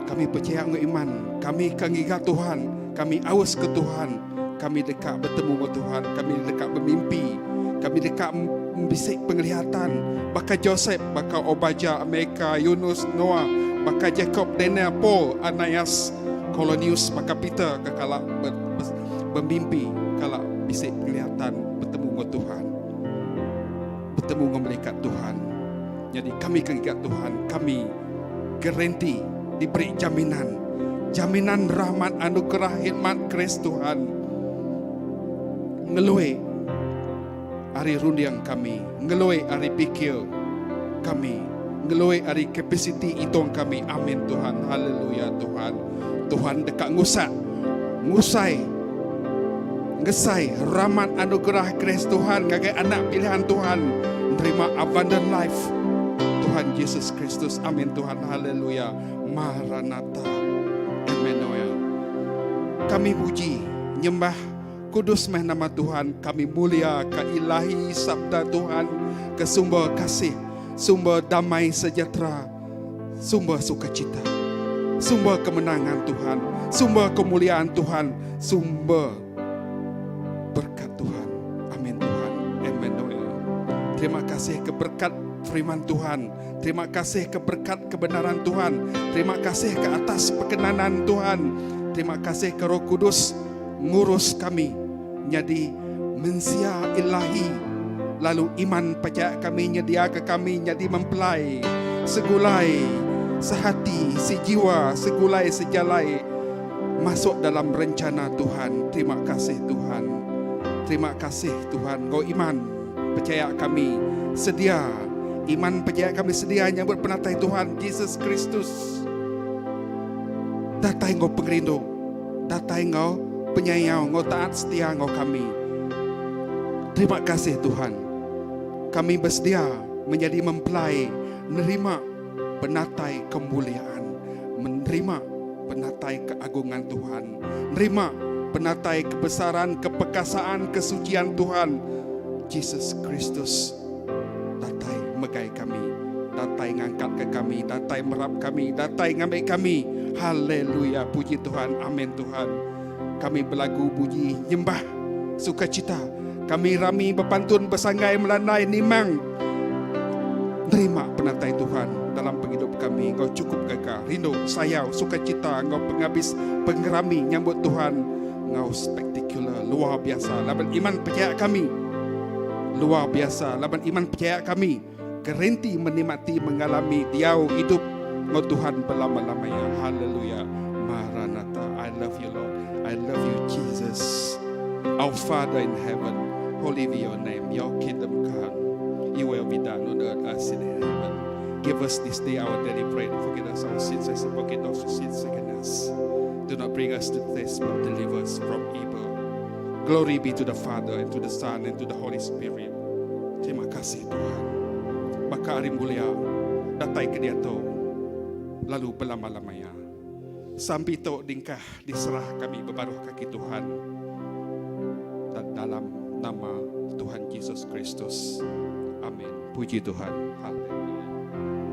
[SPEAKER 6] Kami pechaya enggau iman, kami ke ngiga Tuhan, kami aus ke Tuhan, kami deka betemu enggau Tuhan, kami deka bemimpi, kami deka bisi penglihatan baka Josep, baka Obaja, Mika, Yunus, Noah, baka Jacob, Daniel, Paul, Ananias, Kolonius, baka Peter ke kala bemimpi, kala bisi penglihatan betemu enggau Tuhan, betemu enggau melikat Tuhan. Nyadi kami ke ngiga Tuhan, kami Gerenti diberi jaminan. Jaminan rahmat anugerah hikmat grace Tuhan ngelui ari runding kami, ngelui ari pikir kami, ngelui ari kapasiti itung kami. Amin Tuhan. Haleluya Tuhan. Tuhan deka ngusak, ngusai, ngesai rahmat anugerah grace Tuhan ngagai anak pilihan Tuhan nerima abundant life. Tuhan Jesus Kristus. Amin Tuhan. Haleluya. Maranatha. Emmanuel. Kami puji, nyembah kudus meh nama Tuhan. Kami mulia ke ilahi sabda Tuhan ke sumber kasih, sumber damai sejahtera, sumber sukacita, sumber kemenangan Tuhan, sumber kemuliaan Tuhan, sumber berkat Tuhan. Amin Tuhan. Emmanuel. Terima kasih ke berkat firman Tuhan. Terima kasih ke berkat kebenaran Tuhan. Terima kasih ke atas perkenanan Tuhan. Terima kasih ke Roh Kudus ngurus kami nyadi mensia ilahi. Lalu iman pechaya kami nyediaka kami nyadi mempelai segulai sehati sejiwa segulai sejalai masuk dalam rencana Tuhan. Terima kasih Tuhan. Terima kasih Tuhan. Enggau iman pechaya kami sedia. Iman pechaya kami sedia nyambut penatai Tuhan Jesus Kristus. Datai enggau pengerindu, datai enggau penyayau, enggau taat setia enggau kami. Terima kasih Tuhan. Kami besedia menjadi mempelai nerima penatai kemuliaan, menerima penatai keagungan Tuhan, nerima penatai kebesaran, kepekasaan, kesucian Tuhan Jesus Kristus datai megai kami, datai ngangkatka kami, datai merap kami, datai ngambi kami. Haleluya, puji Tuhan, amin Tuhan. Kami belagu puji nyembah sukacita. Kami rami bepantun besanggai melandai nimang nerima penatai Tuhan dalam pengidup kami enggau chukup gaga, rindu, sayau, sukacita enggau pengabis pengerami nyambut Tuhan enggau spektakular luar biasa laban iman pechaya kami luar biasa laban iman pechaya kami gerenti menikmati mengalami diau idup. Enggau Tuhan belama-lama iya. Haleluya. Maranatha. I love you Lord. I love you Jesus. Our Father in heaven, holy be your name. Your kingdom come. Your will be done on earth as in heaven. Give us this day our daily bread. Forgive us our sins as we forgive those who sin against us. Do not bring us to test, but deliver us from evil. Glory be to the Father, and to the Son, and to the Holy Spirit. Terima kasih Tuhan. Baka ari mulia datai ke diatu lalu belama-lama iya. Sampi tu dingkah diserah kami bebaruh kaki Tuhan dan dalam nama Tuhan Jesus Kristus. Amin. Puji Tuhan. Haleluya. Amin.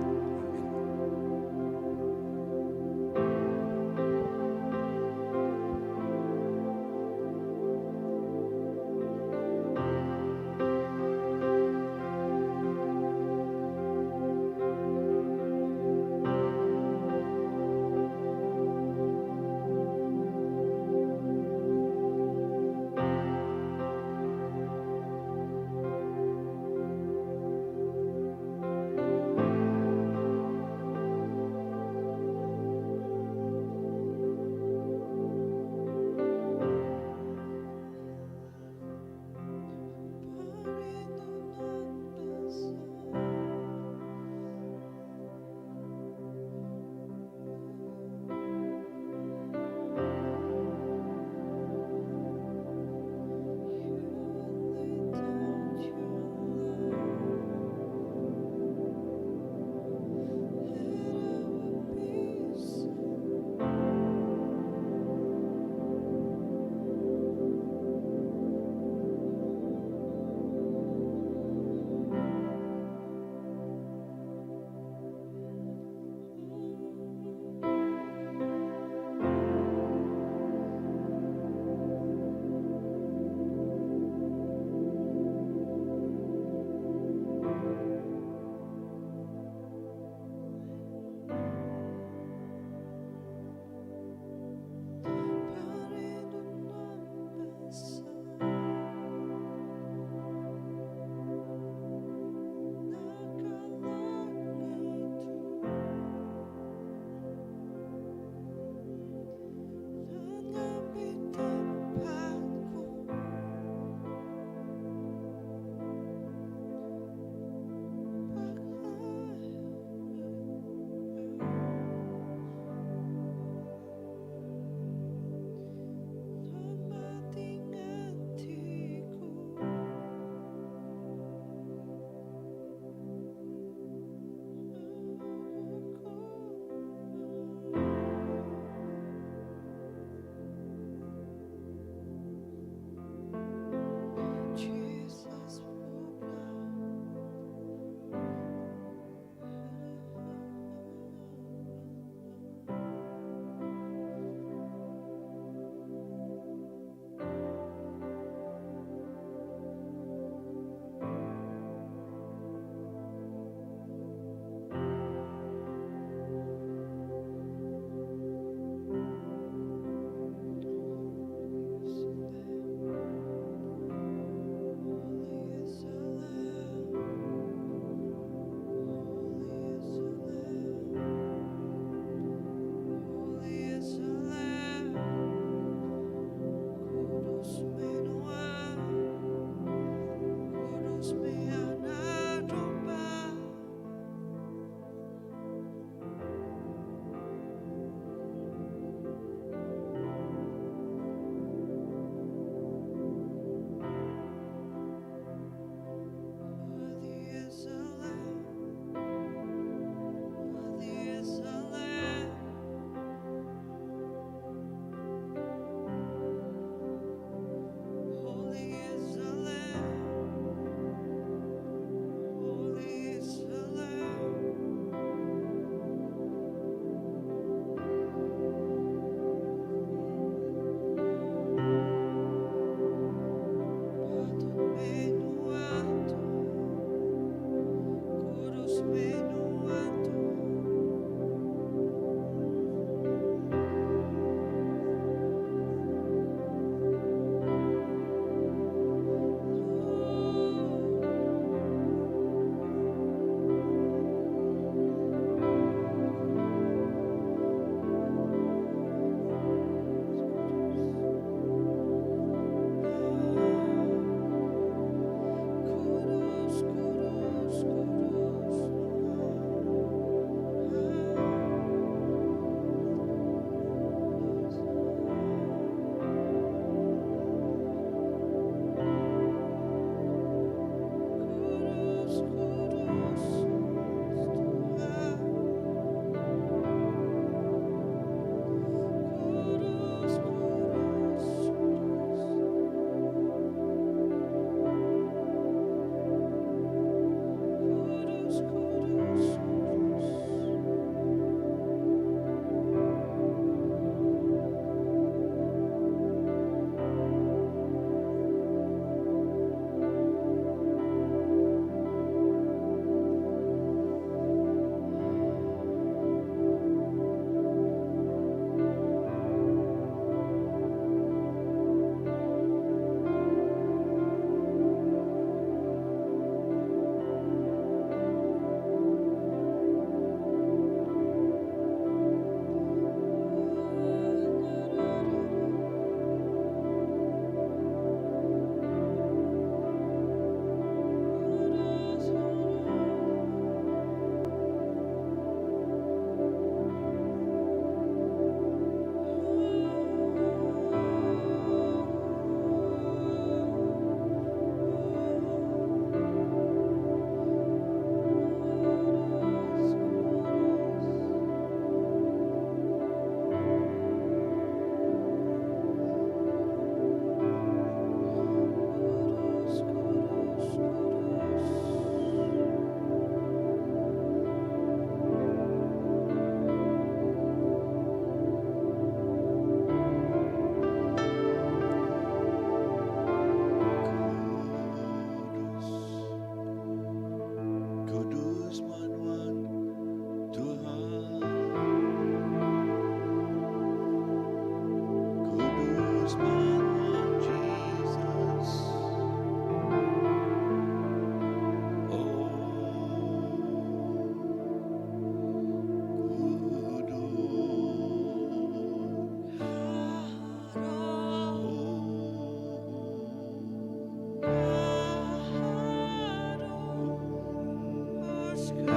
[SPEAKER 6] Kudus ba Nuan Jesus. Oh, Kudus. Oh.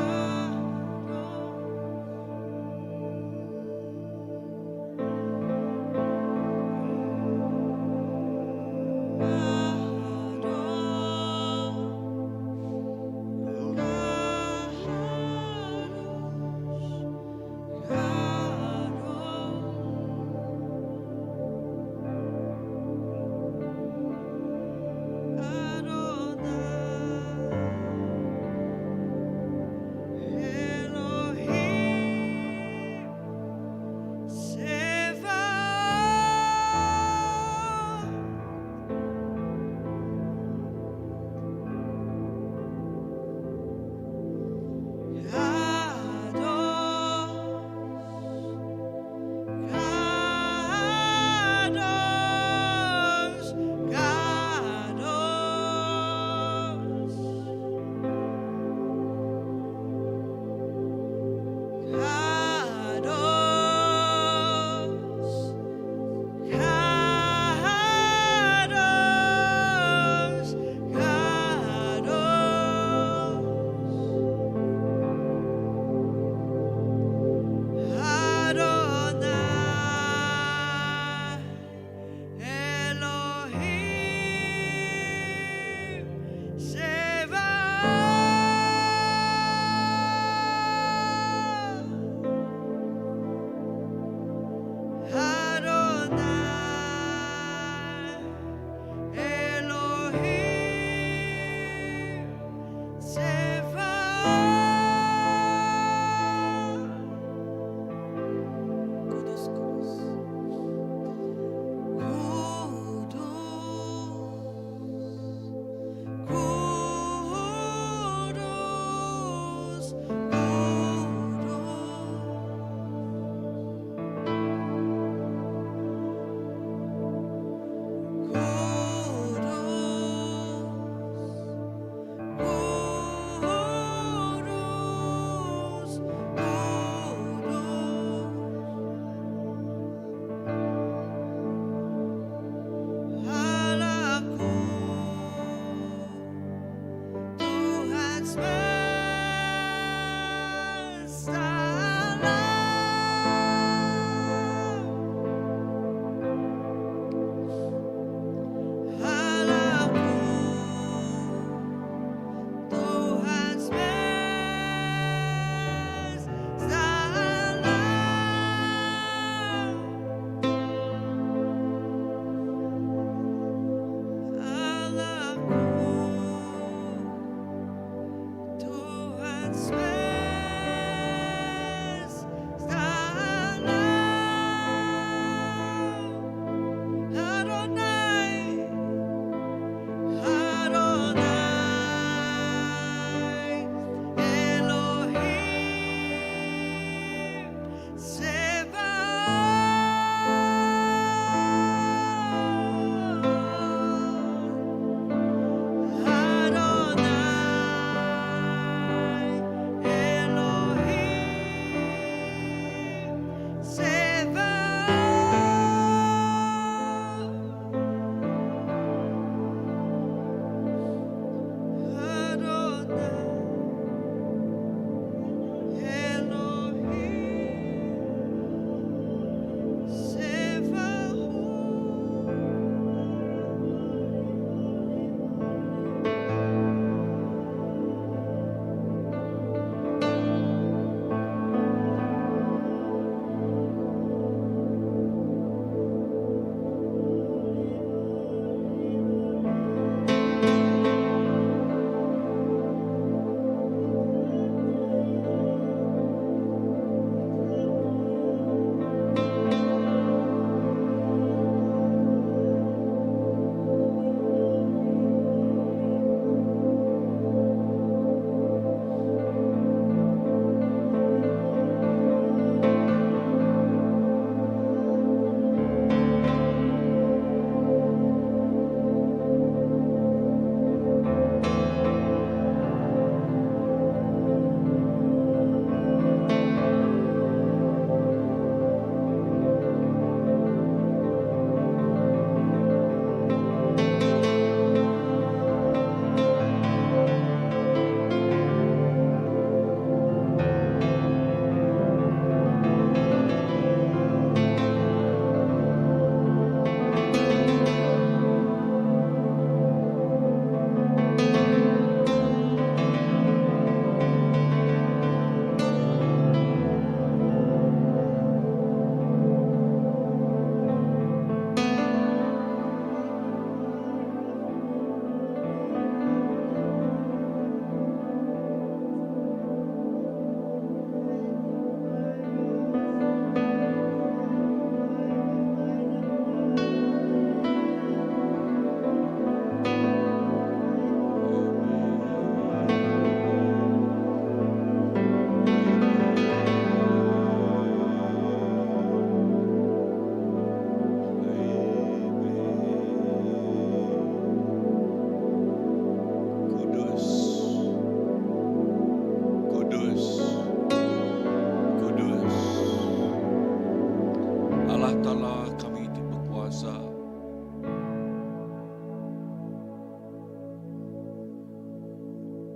[SPEAKER 1] Taala kami ti bekuasa.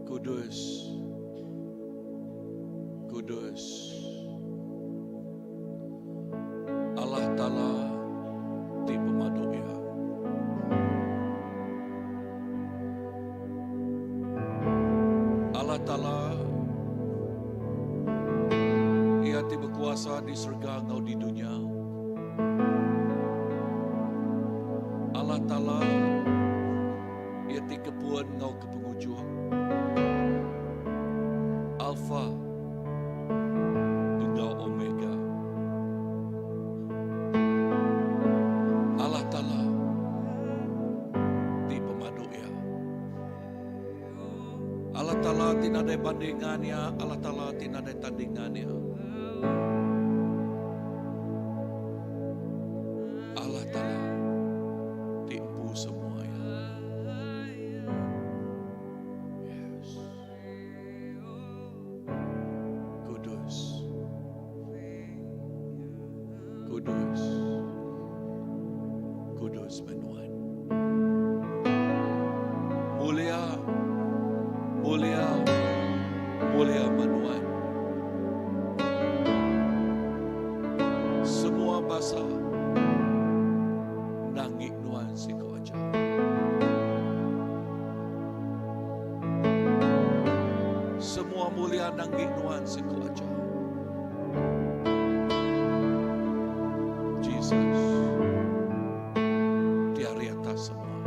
[SPEAKER 1] Kudus. Kudus. Allah Taala ti pemadu iya. Allah Taala Iya ti bekuasa di serega enggau di dunya. Allah Taala Iya ti kepun enggau ke pengujung. Alpha enggau Omega. Allah Taala ti pemadu iya. Allah Taala ti nadai bandingan iya, Allah Taala ti nadai tandingan iya. Allah Taala ti empu semua iya. Yes. Kudus. Kudus. Kudus menuan. Mulia, mulia, mulia menuan. Semua basa nangik nuan siko aja. Semua mulia nangik nuan siko aja. Jesus di hari atas semua.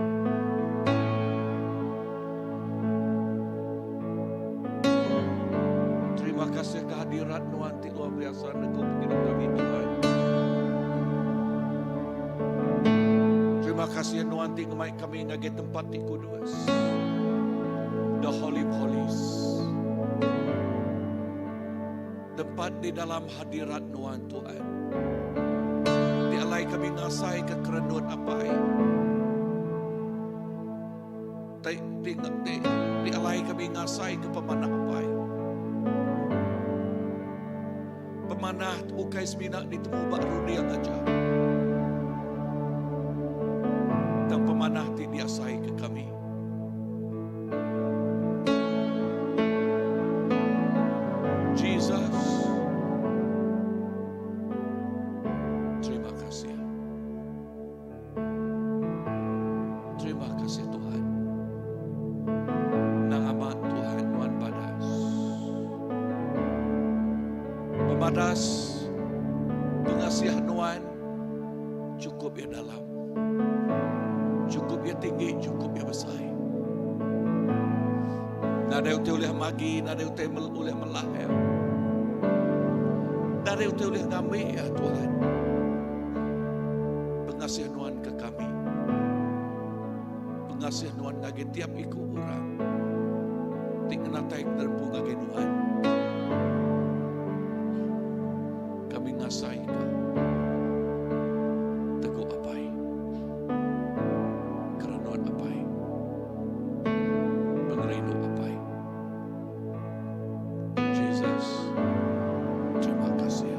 [SPEAKER 1] Terima kasih kehadirat nuan ti luar biasa neguh pengidup kami Tuhan. Terima kasih nuan ti ngemai kami ngagai tempat ti kudus. The Holy of Holies. Tempat di dalam hadirat nuan Tuhan. Ti alai kami ngasai ke kerenut apai. Ti ti ti ti alai kami ngasai ke pemanah apai. Pemanah ukai semina ditemu ba runding aja. Tang pemanah ti diasai ke kami. Jesus. Terima kasih. Terima kasih Tuhan. Nang amat Tuhan nuan badas. Pemadas pengasih nuan cukup ya dalam. Cukup ya tinggi, cukup ya besar. Nadai utai ulih magi, nadai utai ulih melah ya. Nadai utai ulih ngambil ya Tuhan. Pengasih nuan ke kami. Pengasih nuan ngagai tiap iku orang. Ti ngenatai nerpu ngagai nuan. Kami ngasai ke tegu apai. Kerenuan apai. Pengerindu apai. Jesus, terima kasih.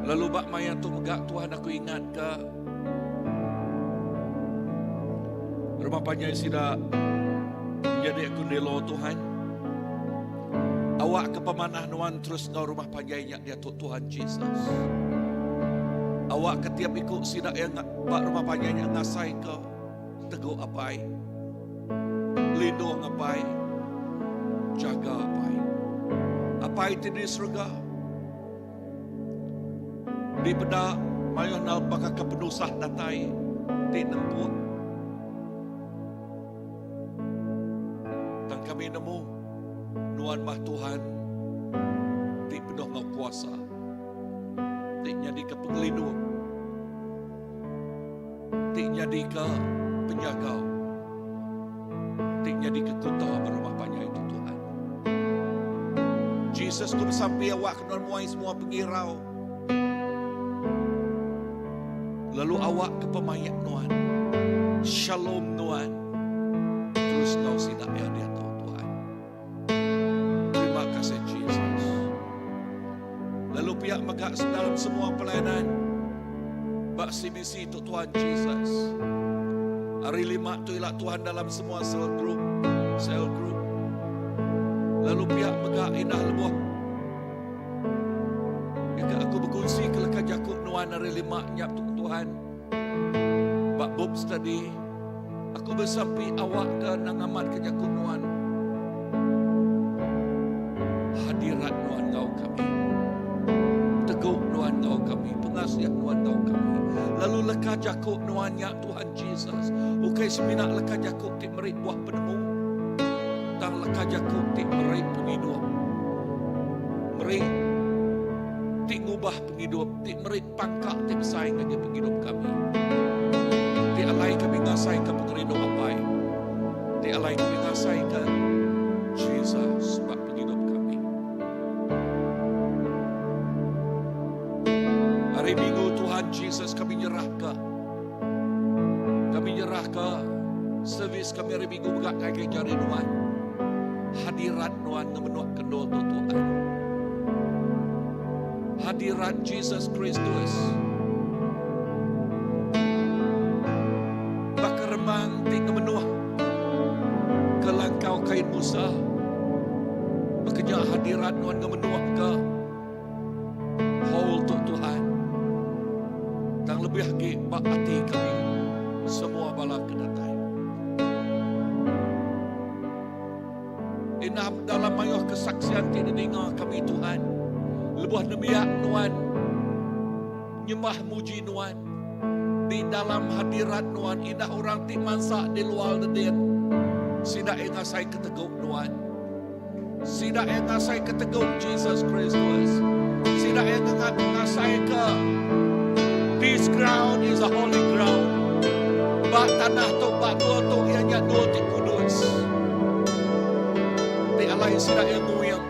[SPEAKER 1] Lalu bak maya tu mega Tuhan aku ingat ke rumah panjai sida jadi aku nelo Tuhan. Awak ke pemanah nuan terus ngau rumah panjainya dia tu Tuhan Jesus. Awak ke tiap ikut sida yang bak rumah panjainya ngasai ke teguh apai. Lindung apai. Jaga apai. Apai ti di surga. Di peda mayuh nal baka ke penusah datai ti nemput. Tang kami nemu nuan mah Tuhan ti penuh ngau kuasa. Ti nyadi ke pengelindung. Ti nyadi ke penjaga. Ti nyadi ke kota berumah panjai itu Tuhan. Jesus ku besampi awak ke nuan muai semua pengirau. Lalu awak ke pemayak nuan. Shalom nuan. Terus kau sidak ya dia tahu Tuhan. Terima kasih Jesus. Lalu pihak mega mega dalam semua pelayanan ba CBC tu Tuhan Jesus. Hari lima tu ila Tuhan dalam semua cell group, cell group. Lalu pihak mega indah lebuh. Jika aku berkongsi ke leka jaku nuan hari lima nyap tu Tuhan. Ba book study aku bersampi awak ke nangamat ke jaku nuan. Hadirat nuan ngau kami. Teguk nuan ngau kami. Pengasih nuan ngau kami. Lalu leka jaku nuan nya Tuhan Jesus. Ukai semina leka jaku ti meri buah penemu. Tang leka jaku ti meri pengidup. Meri ti ngubah pengidup, ti meri pangka ti besai ngagai pengidup kami. Ti alai kami ngasai ke pengerindu apai. Ti alai kami ngasai ke Jesus bak pengidup kami. Hari Minggu Tuhan Jesus kami nyerah ke kami nyerah ke servis kami hari Minggu megak ngagai jari Nuan. Hadirat Nuan ngemenuh kendor tu Tuhan. Hadirat Jesus Kristus. Baka remang ti ngemenuh ke langkau kain Musa. Bekerja hadirat Nuan ngemenuh ke hall tu Tuhan. Tang lebih lagi bak hati kami semua bala kedatai. Indah dalam mayuh kesaksian ti didengar kami Tuhan. Lebuh nemiak Nuan nyembah muji Nuan di dalam hadirat Nuan indah orang ti mansa di luar dedin sida yang ngasai keteguk Nuan. Sida yang ngasai keteguk Jesus Kristus. Sida yang ngasai ke this ground is a holy ground. Bak tanah tu, bak dua tu, ianya dua ti kudus. Ti alai sida yang nguyang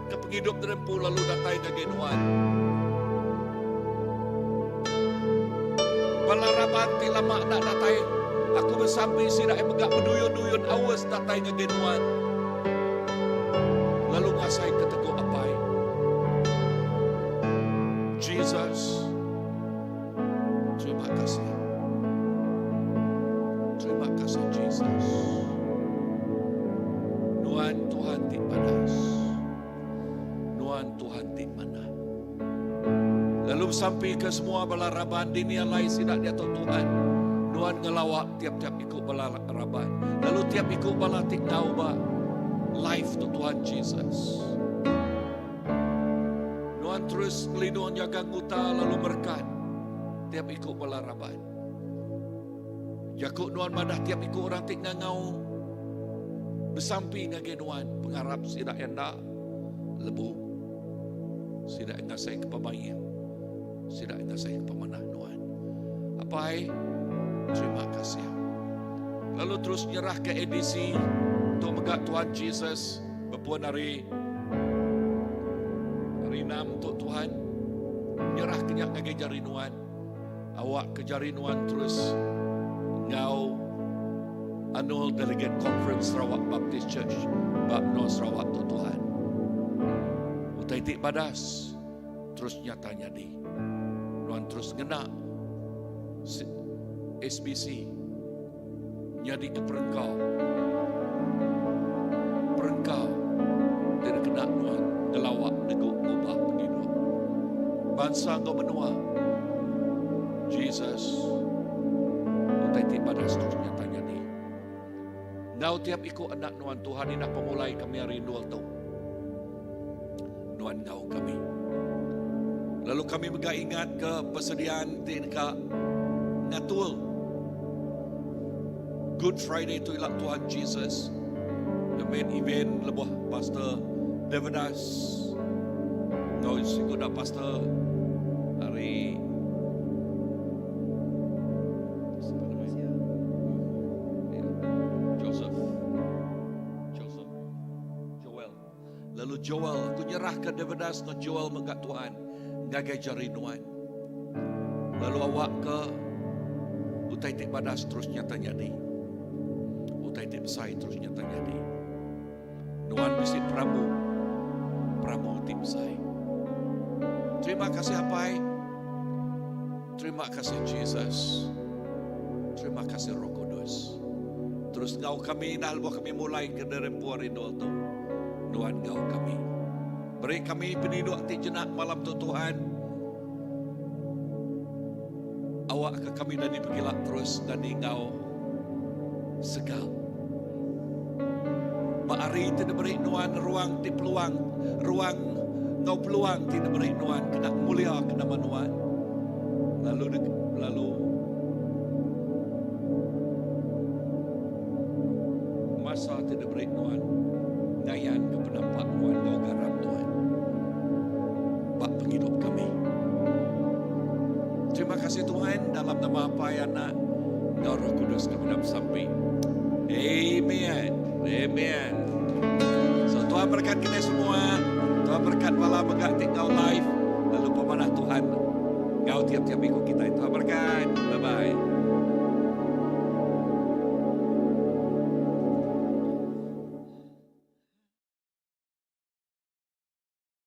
[SPEAKER 1] ke penghidup derempu lalu datai ngagai Nuan. Bala raban ti lama nak datai, aku bersampi sida yang megak berduyun-duyun awas datai ngagai Nuan. Lalu ngasai keteguk apai. Jesus, terima kasih. Terima kasih Jesus. Nuan Tuhan ti padas. Nuan Tuhan ti mana. Lalu sampai ke semua bala raban di nialai sidak dia Tuhan. Nuan ngelawak tiap-tiap ikut bala raban. Lalu tiap ikut bala tik tahu ba life tu Tuhan Jesus. Nuan terus melindung jaga nguta lalu berkat tiap ikut bala raban. Jakuk Nuan madah tiap ikut orang tik ngangau besampi ngagai Nuan pengarap sidak enda lebu. Sidak ngasai ke pemain. Sidak ngasai ke pemanah Nuan. Apai, terima kasih. Lalu terus nyerah ke edisi untuk megak Tuhan Jesus berpuan hari hari enam untuk Tuhan nyerah kenyak ngagai jari Nuan. Awak ke jari Nuan terus ngau Annual Delegate Conference Sarawak Baptist Church Bab North Sarawak tu Tuhan. Utai tik badas terus nyata nyadi. Nuan terus ngena SBC nyadi ke perengkau. Perengkau tidak kena nuan gelawak neguk ngubah penghidup. Bangsa kau menua. Jesus utai tik badas terus nyata nyadi. Ngau tiap ikut anak nuan Tuhan indah pemulai kami hari dua tu. Nuan ngau kami. Lalu kami mega ingat ke persediaan ti dekat ngatul Good Friday tu ilak Tuhan Jesus. The main event lebuh Pastor Devadas. Ngau sikut dah Pastor hari siapa namanya? Ya, Joseph. Joseph. Joel. Lalu Joel, aku nyerah ke Devadas no Joel megak Tuhan ngagai jari Nuan. Lalu awak ke utai tik badas terus nyata nyadi. Utai tik besai terus nyata nyadi. Nuan bisi pramu, pramu tik besai. Terima kasih Apai. Terima kasih Jesus. Terima kasih Roh Kudus. Terus ngau kami dah lebuh kami mulai ke derempu hari dua tu. Nuan ngau kami. Beri kami peninduk ti jenak malam tu Tuhan. Awak ke kami dan dipegilak terus dan ngau segal. Ba hari ti diberi nuan ruang ti peluang ruang ngau peluang ti diberi nuan kena mulia ke nama nuan. Lalu lalu masa ti diberi nuan ngayan ke penampak nuan ngau garam Tuhan. Bak penghidup kami. Terima kasih Tuhan dalam nama Apai Anak dan Roh Kudus kami dalam sampai. Amen. Amen. So Tuhan berkat kita semua. Tuhan berkat bala megak tinggal live. Lalu pemanah Tuhan. Ngau tiap-tiap minggu kita. Tuhan berkat. Bye-bye.